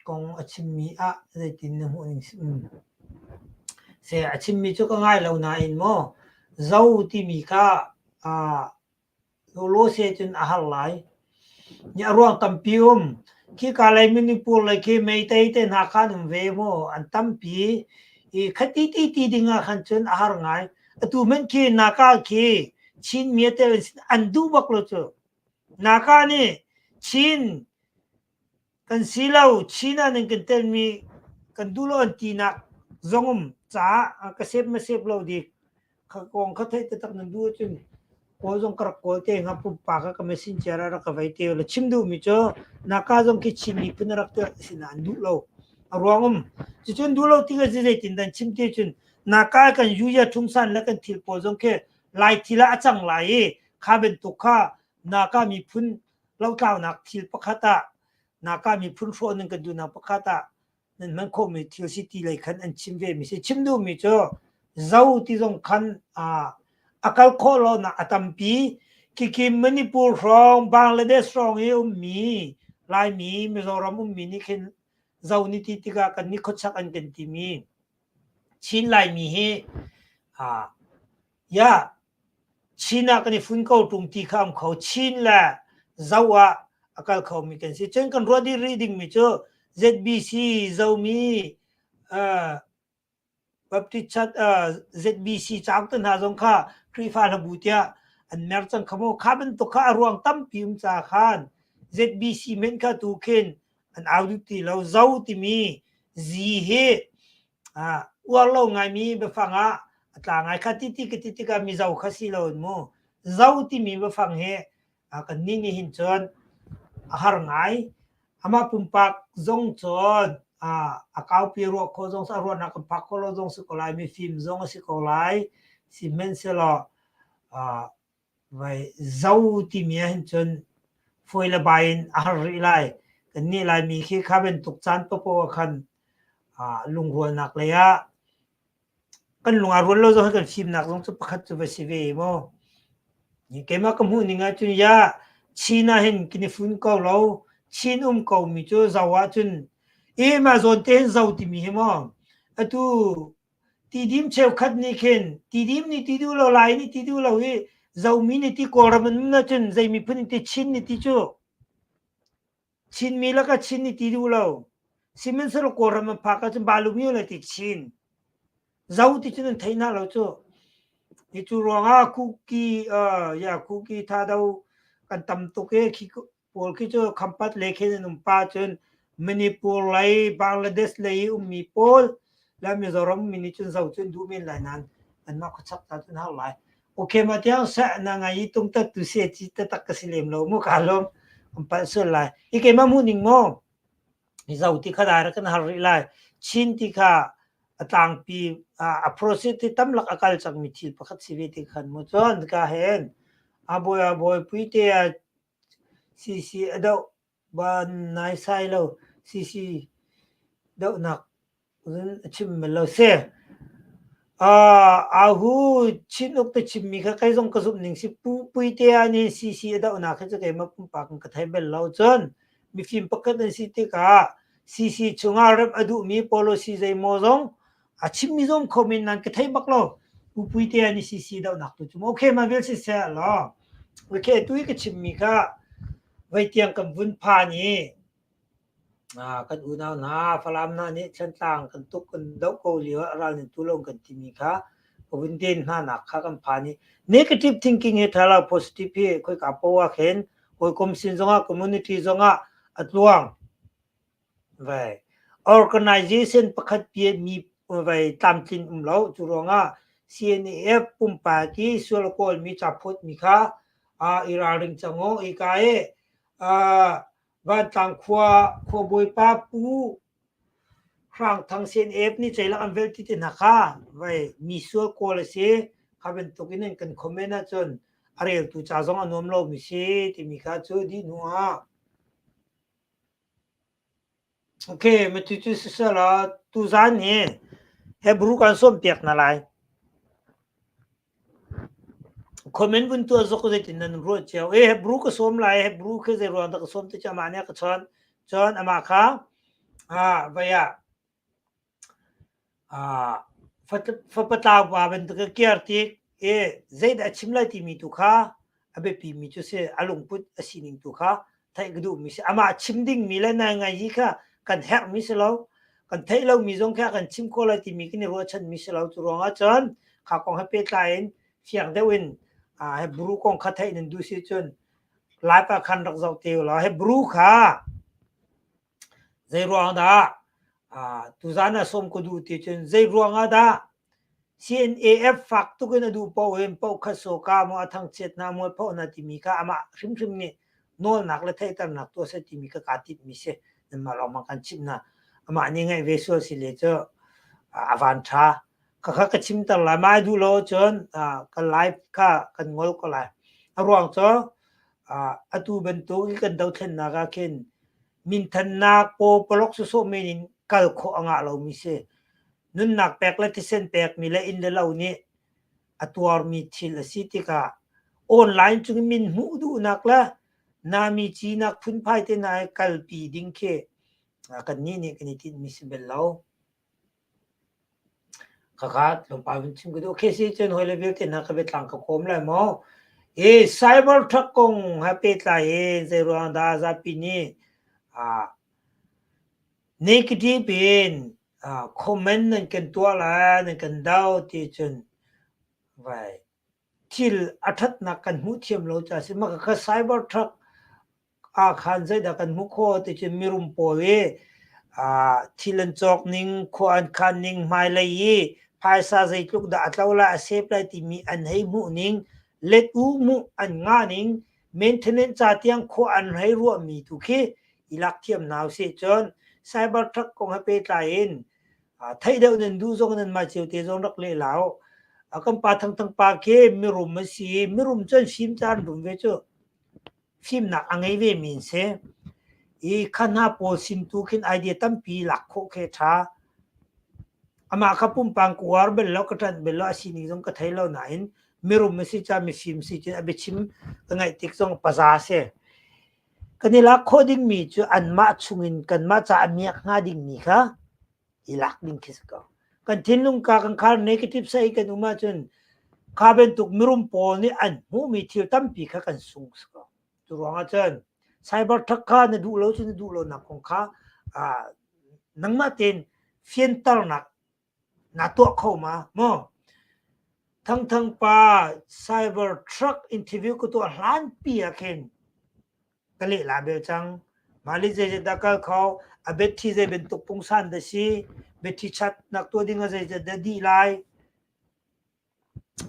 kong a chimmi ah zeitin na hmuh ning si? Seh a chimmi cu ka ngai lo nain maw Zo timi kha Lawlawse cun a har lai. A ruang tampi um. Khika lei Manipur lei khi Meitei te hna kha an um ve maw an tampi. I khati ti ti ding ah khan cun a har ngai. Atu hmanh khi Naka khi Chin mi a tel an duh bak lo cu. Naka nih Chin kan si lo, Chin ah nan kan telmi kan duh lo an tinak zong um caah ka sep ma sep lo dik. Kha kong kha theih taktak nan duh ahcun kawl zong ka rak kawl te hnga pumpak ah ka messenger ah rak ka vei te la chim duhmi cu naka zong khi Chin miphun a rak tuah sina an duh lo. A ruang um. Cucun duh lo tikah zeitin dan chim ti cun naka kan yuya thungsan le kan thil pawl zong khi lai thil ah a cang lai i kha bantuk kha naka miphun lotlaunak thil pakhat ah Naka miphun hrawh nan kan duhnak pakhat ah nan hman khawhmi thil si ti lei khan an chim ve mi si. Chim duhmi cu zo ti zong khan a kal khawh lonak a tampi. Khikhi Manipur hrawng, Bangladesh hrawng i ummi Laimi, Mizoram ummi nih khin zo ni ti tikah kan nih khuachak an kan timi Chin Laimi hi ya Chin ah kan i fun ko ṭung ti kha um kho. Chin le Zo ah a kal khomi kan si. Cun kan ruah dih rih dingmi cu ZBC Zomi uh, Baptist Church uh, ZBC cauk te hna zong kha Khrihfa hlabu tiah an mer cang kha mu. Kha bantuk kha a ruang tampi um ca khan ZBC men kha tu khin an au duh ti lo. Zo timi Z hi uar lo ngaimi biafang ah a tla ngai. Kha ti ti ka ti tikah mizo kha si lo in mu. Zo timi biafang hi kannih nih hin cun a har ngai. Amah pumpak zong cun a kaupi ruah khawh zong a ruahnak kan phak khawh lo zong si ko lai, mifim zong a si ko lai. Sihmanhsehlaw Vai zo timi ahhin cun fawi le bai in a har rih lai. Kannih Laimi khi kha bantuk caan paohpaoh ah khan lungrualnak lei ah kan lung aa rual lo zong hi kan fimnak zong cu pakhat cu va si ve maw. Keimah ka hmuh ning ahcun ya Chin ahhin kan i fun ko lo. Chin um ko mi cu zo ahcun i mah zawn te hin zo timi hi maw atu Tidim cheukhat nih khin tidim nih ti duh lo, Lai nih ti duh lo i Zomi nih ti Kawlram an um ahcun zei miphun in ti Chin nih ti cu Chinmi lakah Chin nih ti duh lo. Sihmanhsehlaw Kawlram an phak ahcun Balumyo le ti Chin. Zo ti cun an thei hna lo cu. Hi cu ruangah Kuki uh, ya Kuki thado kan tam tuk i khi pawl khi cu Khampat lei khin an um pah cun Manipur lei, Bangladesh lei i ummi pawl le Mizoram mi nih cun zo cu an duh men lai nain anmah khuachak ta cun har lai. Okay ma tiang seh na ngai i tungtat tu se ci taktak ka si lem lo mu ka lawm an palh sual lai. I keimah hmuh ning maw zo ti kha dai kan har rih lai. Chin ti kha a tlangpi a process ti tamlak a kal cangmi thil pakhat si ve ti khan mu cun ka hen a bawi a bawi pui te a CC a doh ban naisai lo. CC dohnak cun a chim bal lo si. Ahu Chin uk te chimmi kha kei zong ka zumh ning si. Pu Puitea nih CC a dohnak hi cu keimah pumpak in ka thei bal lo. Cun mifim pakhat an si tikah CC chungah remh a duhmi policy zeimaw zong a chimmi zong kho men nan ka thei bak lo. Pu Puitea nih CC dohnak tu cu okay ma vial siseh law okay tu i ka chimmi kha voi tiang kan vun phan i kan unau hna Falam hna nih Thantlang kan tuk kan doh ko lio ah ral nan tu lo kan timi kha ka vun den hna nak kha kan phan i negative thinking hi tha lo positive hi khoika poah khin hawikom sin zongah community zongah a tluang Vai organization pakhat mi vai tlamtlin um lo. Cu ruangah CNAF pumpak i sual a kawlmi ca phawtmi kha i ralring cang u. Hika i Vantlang khua khuabawipa Pu Hrang Thang CNAF nih ceilak an velh ti te hna kha vai mi sual kawl a si. Kha bantuk in an kan comment ahcun a reltu ca zong a nuam lomi si timi kha cu dih hnu ah Okay, matu cu siseh law tuzaan hi Hebrew kan sawmpiak hna lai. Comment vun tuah zok zeitin nan ruah cio. E Hebrew ka sawm lai, Hebrew khi zei ruang dah ka sawm ti cu amah nih a ka chawnh. Cun amah kha ah vai ah ah fapatlau pa bantuk ka kiar tik e zeidah a chim lai timi tu kha a biapi mi cu si a lungput a sining tu kha theih ka duhmi si. Amah chim dingmi le nai ngai hi kha kan herhmi si lo. Kan theih lomi zong kha kan chim khawh lai timi kan i ruahchanmi si lo. Cu ruangah cun kha kong he pehtlai in fiang deuh in Hebrew kong kha theih nan duh si cun live ah khan rak zoh te u law Hebrew kha zei ruang dah tuzan ah sawm ka duh ti cun zei ruang ah dah CNAF fak tuk in a duh paoh in paoh khat sawka maw a thangchiat hna mualphoh hna timi kha amah hrimhrim nih nawlnak le theihternak tuah seh timi kha kaa timhmi si. Nanmah lawngmang kan chimh hna. Amah nih ngaih ve sual si le cu a van ṭha. Khakha ka chimter lai. Mah duh lo cun ka live kha kan ngol ko lai. A ruang cu atu bantuk i kan dothlennak ah khin minthannak paw palok sawsawh men in kal khawh a ngah lomi si. Nunnak pek le thisen pekmi le inn le lo nih a tuarmi thil a si tikah online cung min hmuh duhnak le nami cinak phunphai te hna i kalpi ding khi kannih nih kan i tinhmi si bel lo. Khakha tlawmpal vun chim ka duh. Okay si cun hawi le vialte hna ka biatlang ka kawm lai maw? Hi cyber truck kong he pehtlai in zei ruang dah zapi nih negative in comment nan kan tuah lai, nan kan do ti cun vai thil a ṭhatnak kan hmuh thiam lo caah a si. Mah khakha cyber truck ah khan zeidah kan hmuh khawh ti cun mirum pawl i thil an cawk ning, khua an khan ning, hmailei i phaisa zeitluk dah a tlo lai, a sep lai timi an hei hmuh ning, let u hmuh an ngah ning, maintenance ca tiang khua an hei ruahmi tu khi i lak thiam hna usih. Cun cyber truck kong he pehtlai in theih deuh nan duh zong nan mah cio te zong rak leh lau. Kan pa Thangthang pa khi mirum a si i mirum cu an fim ca an rum ve cu. Fimnak a ngei vemi an si. I kha hna pawl sin tu khin idea tampi lak khawh khi a ṭha. Amah kha pumpang ka uar bel lo, ka ṭanh bel lo, a sining zong ka thei lo nain mirum a si caah mifim si cun a biachim ka ngaih tik zong paza a si. Kan i lak khawh dingmi cu anmah chungin kanmah ca a miak hnga dingmi kha i lak ding khi si ko. Kan thinlung ka kan khar negative sai kan um ahcun kha bantuk mirum pawl nih an hmuhmi thil tampi kha kan sung si ko. Cu ruang ah cun cyber truck kha na duh lo cun na duh lonak kong kha nangmah tein fianternak na tuah kho ma maw? Thangthang pa cyber truck interview ka tuah hlan pi ah khin ka lehla bel cang. Mah le zeizat dah kal kho, a battery zei bantuk pungsan dah si, battery chatnak tuah ding ah zeizat dah dih lai,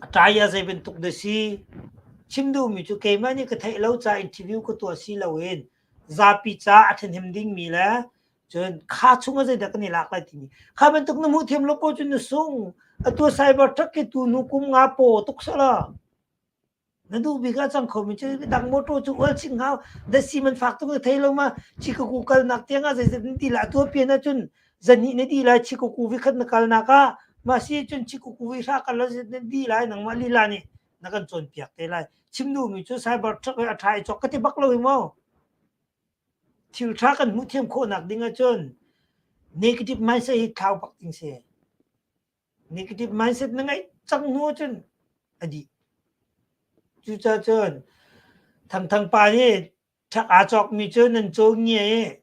a tire zei bantuk dah si. Chim duhmi cu keimah nih ka theih lo ca interview ka tuah si loin zapi ca a ṭhahnem dingmi le cun kha chung ah zeidah kan i lak lai timi kha bantuk na hmuh thiam lo ko cun na sung. Atu cyber truck hi tu hnu kum nga paw tuk sala. Na duh bik ah cang khomi cu dang motor cu ual ching hau dasi man fak tuk na thei lo ma Chicago kalnak tiang ah zeizat na ti la tua pian ahcun zani na di lai Chicago vi khat na kalnak ah mah si cun Chicago vi hra kal la na di lai nangmah lila nih na kan cawnpiak te lai chim duhmi cu cyber truck a ṭha i cawk ka ti bak lo hi mu thil ṭha kan hmuh thiam khawhnak ding ahcun negative mindset hi thlau bak ding si Negative mindset na ngeih cang hnu ahcun a dih. Cucaah cun Thangthang pa nih ṭhak aa cawkmi cu nan caw ngia i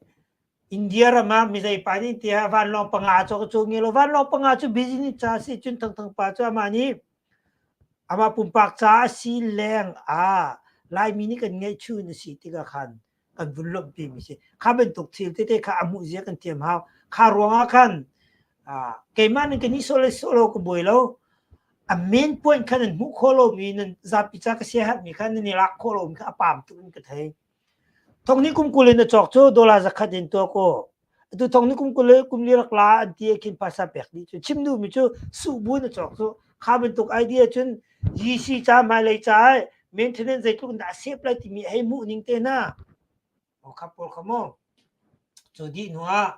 India ram ah mizei pa nih tiah vanlawng panga aa cawk caw ngia lo. Vanlawng panga cu business ca a si cun Thangthang pa cu amah nih amah pumpak ca a si leng ah Laimi nih kan ngeihchun a si tikah khan kan vun lawmhpi mi si. Kha bantuk thil tete kha a hmuh zia kan thiam hau. Kha ruangah khan keimah nih ka nih sawh le sawh lo ka buai lo. A main point kha nan hmuh khawh lomi nan zapi ca ka siaherhmi kha nan i lak khawh lomi kha a pam tuk in ka thei. Thong ni kum 20 in a cawk cu dollar 100 in tuah ko. Atu thong ni kum 20 le kum li rak la an ti khin phaisa pek dih cu. Chim duhmi cu suh bu in a cawk cu. Kha bantuk idea cun GC ca hmailei ca maintenance zeitluk in dah a sep lai timi hei hmuh ning te hna. Kha pawl kha mu. Cu dih hnu ah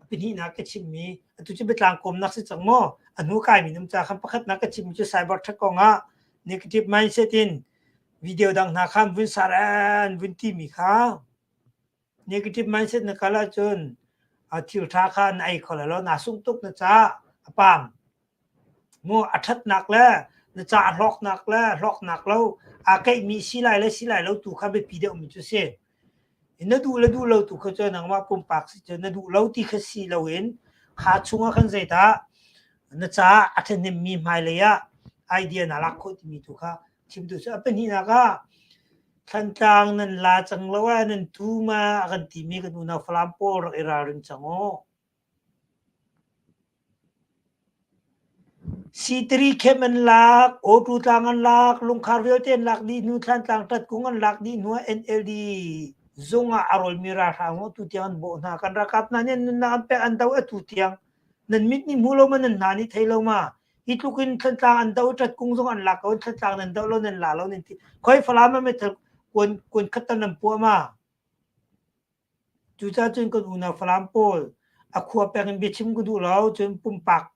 pahnihnak ka chimmi. Atu cu biatlang kawmnak si cang maw? A hnu kaimi nam ca khan pakhatnak ka chimmi cu cyber attack kongah negative mindset in video dang hna khan vun sar an vun timi kha negative mindset na kal ahcun a thil ṭha kha na ei kho lai lo naa sungh tuk na caah a pam. Mu a ṭhatnak le na ca a hlawknak le hlawknak lo aa keihmi si lai le si lai lo tu kha biapi deuhmi cu si. Na duh le duh lo tu kha cu nangmah pumpak si cu na duh lo ti kha si loin kha chungah khan zeidah na caah a ṭhahnemmi hmailei ah idea naa lak khawh timi tu kha chim duh cu. A pahnihnak ah Thantlang nan la cang lo ah nan tu ma a kan timi kan unau Falam pawl rak i ralring cang u. Sitari khem an lak, Awtu tlang an lak, lungkhar vialte an lak dih hnu, Thlantlang ṭatkung an lak dih hnu ah NLD zung ah a rawlmi ralhrang atu tiang an bawh hna. Kan ralkap hna nih an nunnak an pek, an do atu tiang. Nan mit nih hmu lo ma, nan hna nih thei lo ma? Hi tluk in Thlantlang an doh i ṭatkung zong an lak ko, Thlantlang nan doh lo, nan la lo, nan ti. Khoi Falam ah meithal kuan kuan khat tal nan puah ma? Cucaah cun kan unau Falam pawl a khua peng in biachim ka duh lo, cun pumpak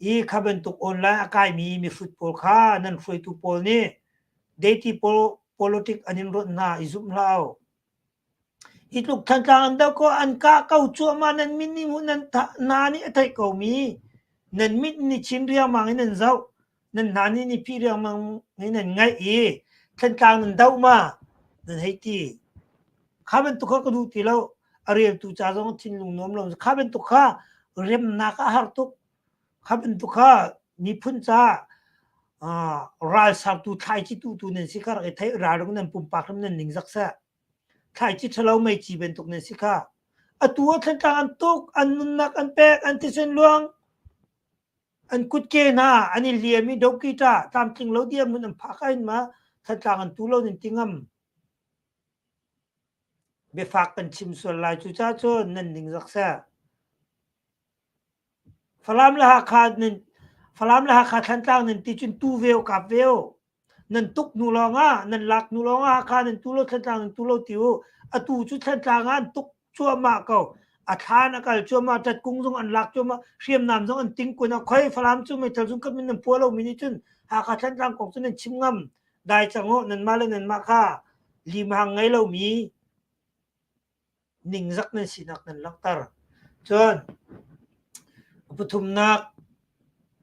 i kha bantuk online a kaimi mihrut pawl kha nan hruaitu pawl nih deity politic an in rawnh hna i zumh hlah u. Hi tluk Thantlang an doh ko, an kah ko cuahmah nan min nih nan hna nih a theih komi nan mit nih chin riangmang in nan zoh. Nan hna nih ni phih riangmang in nan ngaih i Thantlang nan doh ma nan hei ti. Kha bantuk kha ka duh ti lo. A reltu ca zong thinlung nuam lo. Kha bantuk kha remnak a har tuk. Kha bantuk kha miphun ca ralsartu thlaici tuhtu nan si kha rak i theih ralring nan pumpak hrim nan ningzak seh. Thlaici ṭhalo meici bantuk nan si kha. Atu ah Thantlang an tuk, an nunnak an pek, an thisen luang. An kutke hna an i hliam i dokita tlamtling lo dirhmun an phak ahhin ma Thantlang an tu lo nan ti ngam. Biafak kan chim sual lai cucaah cun nan ningzak seh. Falam le Hakha nan Falam le Hakha Thantlang nan ti cun tu ve u kap ve u. Nan tuk hnu lawngah nan lak hnu lawngah Hakha nan tu lo Thantlang nan tu lo ti u. Atu cu Thantlang ah an tuk cuahmah ko. A thlan a kal cuahmah, ṭatkung zong an lak cuahmah, hriamnam zong an ting kun ah khoi Falam cu meithal zung kap in nan pua lomi nih cun Hakha Thantlang kong cu nan chim ngam. Dai cang u, nanmah le nanmah kha limhang ngei lomi ningzak nan sinak nan langhter. Cun a pathumnak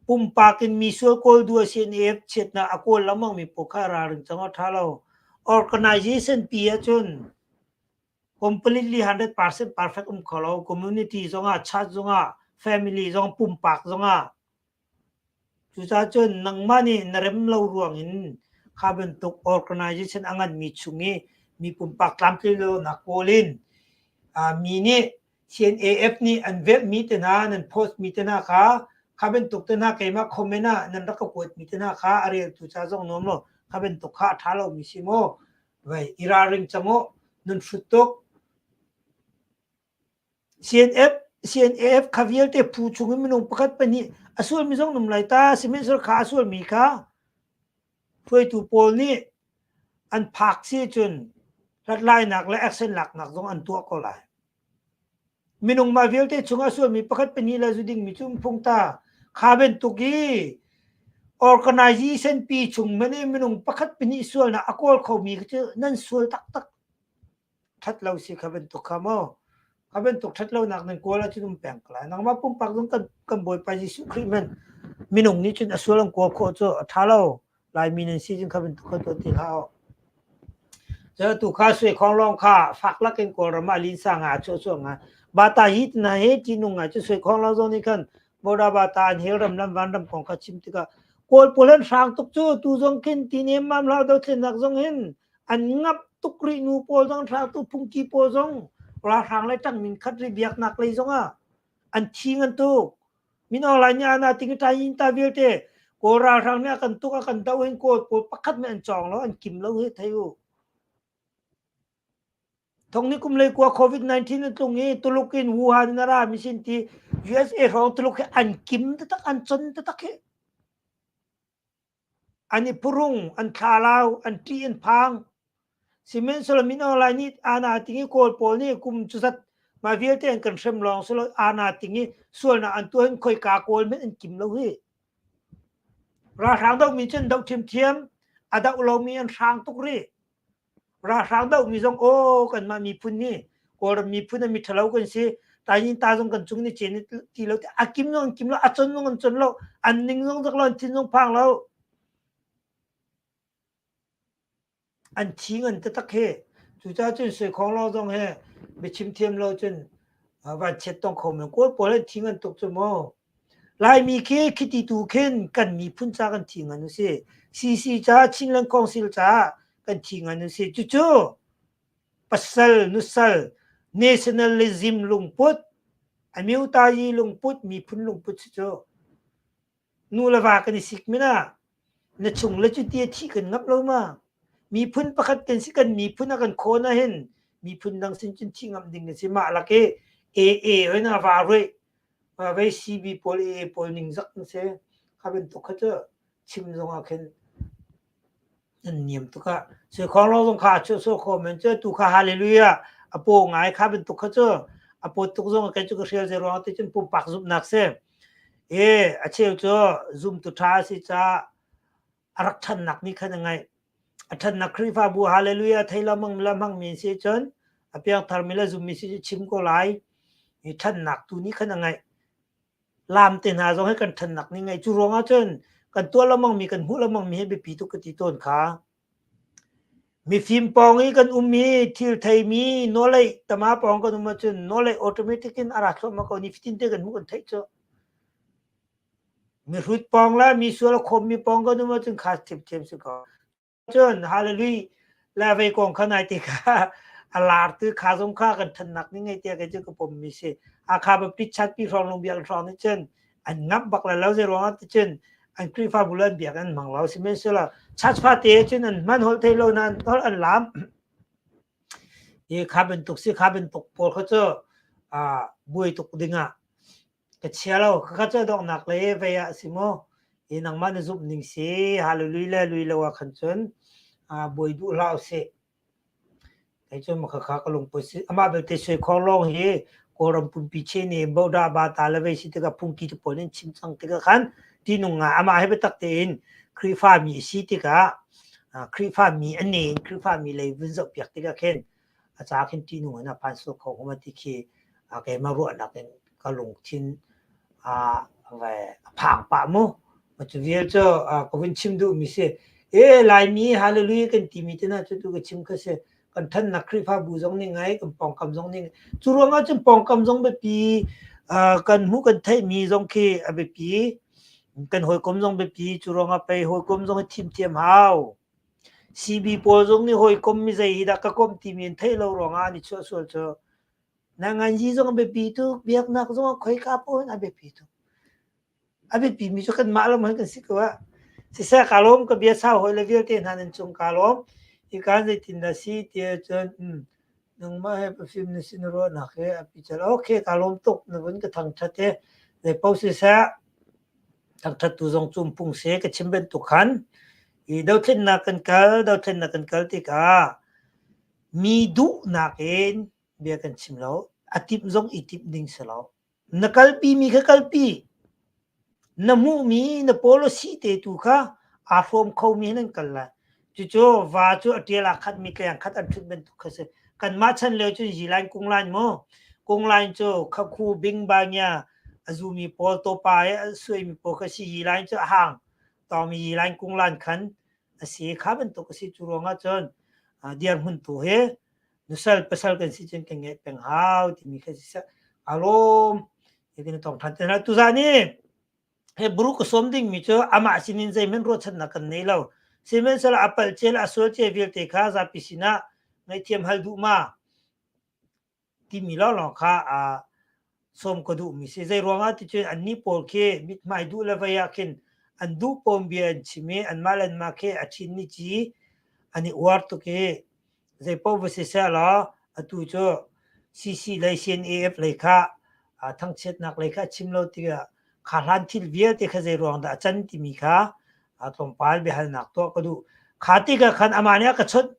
pumpak in mi sual kawl duh a si in chiatnak a kawl lengmang mi pawl kha ralring cang a ṭha lo. Organization pi ahcun completely 100% perfect um kho lo. Community zongah, church zongah, family zong, pumpak zongah Cucaah cun nangmah nih na rem lo ruangin kha bantuk organization a nganmi chung i mi pumpak tlamtlin lonak kawl in mi nih CNAF nih an velhmi te hna, nan post mi te hna kha, kha bantuk te hna keimah comment ah nan rak ka kuatmi te hna kha a reltu ca zong nuam lo, kha bantuk kha a ṭha lomi si maw? Vai i ralring cang u, nan hrut tuk. CNF, CNAF kha vialte phu chung in minung pakhat pahnih a sualmi zong um lai ta. Sihmanhsehlaw kha a sualmi kha hruaitu pawl nih an phak si cun hlathlainak le action laknak zong an tuah ko lai. Minung mah vialte chung a sualmi pakhat pahnih le zu dingmi cu um phung ta. Kha bantuk i organization pi chung man i minung pakhat pahnih sualnak a kawl khomi cu nan sual taktak. Ṭhat lo si kha bantuk kha maw? Kha bantuk ṭhat lonak nan kawl ahcun um peng ko lai. Nangmah pumpak zong kan, kan Bawipa Jesuh Khrih hmanh minung nih cun a sual an kawl khawh cu a ṭha lo. Laimi nan si cun kha bantuk kha tuah ti hlah u. Cu tu kha sui khong lawng kha fak lakin Kawlram ah linsa nga a chuah chuah nga. Bata hi na he ṭihnung ngai cu sui khong lawng zong nih khan Border bata an hel ram lam van ram kong kha chim tikah Kawl pawl an hrang tuk cu tu zong khin ti nemmam hlah dothlennak zong hin An ngamh tuk rih nu pawl zong hrangtu phungki pawl zong ralhrang le ṭangmin khat ri biaknak lei zongah an thi ngan tuk. Min Aung Hlaing nih ana ting ṭai ta vialte Kawl ralhrang nih a kan tuk a kan doh hin Kawl pawl pakhat nih an cawng lo an kim lo hi thei u. Thong ni kum lei kua COVID-19 an tlung i Tuluk in Wuhan in a ra mi sin ti USA hrawng Tuluk hi an kim taktak an con taktak hi. An i phuhrung, an thlalau, an ṭih, an phang. Sihmanhsehlaw Min Aung Hlaing nih aa ting i Kawl pawl nih kum cuzat Mah vialte an kan hrem lawng si lo ana ting i sualnak an tuah hin khoika kawl hmanh an kim lo hi. Ralhrang dohmi cun doh ṭhiamṭhiam, a doh lomi an hrang tuk rih. Ralhrang dohmi zong aw kanmah miphun nih Kawlram miphun a miṭhalo kan si, tayin ta zong kan cung ni cen ti lo a kim zong an kim lo, a con zong an con lo, an ning zong zak lo, an thin zong phang lo. An thi ngan taktak hi. Cucaah cun Suikhawng lawng zong hi biachim thiam lo cun vanchiat tong kho men. Kawl pawl an thi ngan tuk cu mu. Laimi khi khiti tu khin kan miphun ca kan thi ngan usih. CC ca Chinland Council caah kan thi ngan usih. Cucu pasal nusal nationalism lungput amyutayi lungput miphun lungput si cu. Nu le va kan i sik men ah na chung le cuti a thih kan ngamh lo ma? Miphun pakhat kan si kan miphun a kan khawn ahhin miphun dang sin cun thih ngamh ding a si. Mah lak i AA in a va ruih vei CB pawl AA pawl ningzak an si. Kha bantuk kha cu chim zong ah khin Nan niam tuk ah Suikhawng zong kha a chuah sawh kho men cu tu kha hallelujah a paw ngai kha bantuk kha cu a pawt tuk zong kei cu ka hrial zei ruang ti cun pumpak zumhnak si. E a cheu cu zumtu ṭha a si caah a rak ṭhannak nih khan a ngaih. A ṭhannak Khrihfabu hallelujah thei lo mang la hmang mi si cun a piangthar mi le zummi si cu chim ko lai. I ṭhannak tu nih khan a ngaih. Lam te hna zong hi kan ṭhannak ning ngei. Cu ruangah cun kan tuah lengmangmi, kan hmuh lengmangmi hi biapi tuk ka ti tawn kha. Mifim pawng i kan um i thil theimi nawlei tama pawng kan um ahcun nawlei automatic in a ra thluahmah ko. Nifatin te kan hmuh kan theih cu. Mihrut pawng le mi sual a khawmmi pawng kan um ahcun kha ṭhiamṭhiam si ko. Cun hallelujah le vei kong kha nai te kha a lar tu kha zong kha kan thannak ning ngei tiah kei cu ka pom mi si. Hakha Baptist Church pi hrawng lung biak hrawng nih cun an ngamh bak le lo zei ruangah ti cun an Khrihfabu le an biak an hmang lo. Sihmanhsehlaw church fate cun an hman holh thei lo nain holh an lam. Hi kha bantuk si kha bantuk pawl kha cu buai tuk dingah Ka chia lo. Khakha cu a donghnak le vei ah a si maw? Hi nangmah na zumh ning si. Hallelujah le lui lo ah khan cun buai duh hlah usih. Kei cu khakha ka lungput si. Amah belte Suikhawng lawng hi Kawlram pumpi chin i Boda Bata le vei si tikah phungki te pawl in chim cang tikah khan tinung ngai amah he biatak tein Khrihfa mi a si tikah Khrihfa mi an in Khrihfa mi lei vun zoh piak tikah khin a ca khin ṭihnung in a phan sual kho hnga ti khi keimah ruahnak in ka lungthin a phang pah mu. Cu vial cu ka vun chim duhmi si. E Laimi hallelujah kan timi te hna cu tu ka chim kha si. Kan ṭhannak Khrihfabu zong nih ngai, kan pawngkam zong nih cu ruangah cun pawngkam zong biapi kan hmuh kan theihmi zong khi a biapi. Kan hawikom zong biapi. Cu ruangah pei hawikom zong hi thim thiam hau. CB pawl zong nih hawikom mi zei hi dah ka komh timi an theih lo ruangah an i chuah sual cu. Nanganzi zong a biapi tuk, biaknak zong ah khoika paoh in a biapi tuk. A biapi mi cu kanmah lawng kan si ko ah. Siseh kaa lawm ka bia sau hawi le vialte hna nan cung kaa lawm. Hika zeitindah si ti ahcun nangmah he pafim na si na ruahnak he a pical. Okay, kaa lawm tuk na vun ka thangṭhat i zei paoh siseh Thangṭhattu zong cu um phung si. Ka chim bantuk khan i dothlennak kan kal, dothlennak kan kal tikah mi duhnak in bia kan chim lo. A timh zong i timh ding si lo. Na kalpi mi kha kalpi. Na hmuhmi na policy te tu kha aa hrawm khomi hin an kal lai. Cucu va cu a ṭial aa khatmi tleng khat an ṭhut bantuk kha si. Kanmah chan lio cun zilain kunglain mu. Kunglain cu khakhu bingba ngia a zumi pawl tawpa i a suaimi pawl kha si yilain cu a hang tawngmi yilain kunglan khan a si. Kha bantuk a si. Cu ruangah cun dirhmun tu hi nusal pasal kan si cun kan ngeih peng hau timi kha si. Aa lawm. Hitin tong ṭhan te hna. Tuzaan hi Hebru ka sawm dingmi cu amah sinin zeihmanh ruahchannak kan nei lo. Sihmanhsehlaw a palh cia le a sual cia vialte kha zapi sinah ngaihthiam hal duh ma timi lawnglawng kha aa sawm ka duhmi si. Zei ruangah ti cun annih pawl khi mithmai duh le vei ah khin an duh pawm bia an chim i anmah le anmah khi a ṭhin ni ci an i uar tuk i Zeipaoh va si sehlaw atu cu CC lei CNAF lei kha thangchiatnak lei kha a chim lo tikah kha hlan thil vialte kha zei ruang dah a can timi kha tlawmpal biahalnak tuah ka duh. Kha tikah khan amah nih a ka chawnh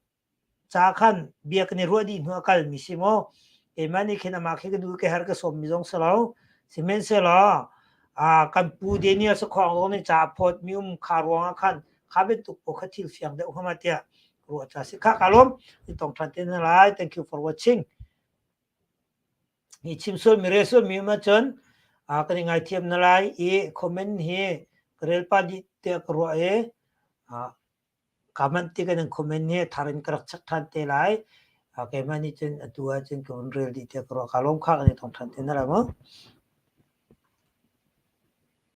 caah khan bia kan i ruah dih hnu a kalmi si maw? Keimah nih khin amah khi ka duh ka herh ka sawmmi zong si lo. Sihmanhsehlaw kan pu Daniel Sakhong zong nih ca a phawtmi um kha ruangah khan kha bantuk pawl kha thil fiang deuh hnga ma tiah ruah ca si. Kha ka lawm. Ni tong ṭhan te hna lai. Thank you for watching. Hi chim sual mi rel sual mi um ahcun kan i ngaithiam na lai i comment hi ka rel pah dih tiah ka ruah i Kaa manh ti kan in comment hi thar in ka rak chek ṭhan te lai. Keimah nih cun atu ahcun ka vun rel dih tiah ka ruah. Kaa lawm kha kan i thong ṭhan te na lai mu.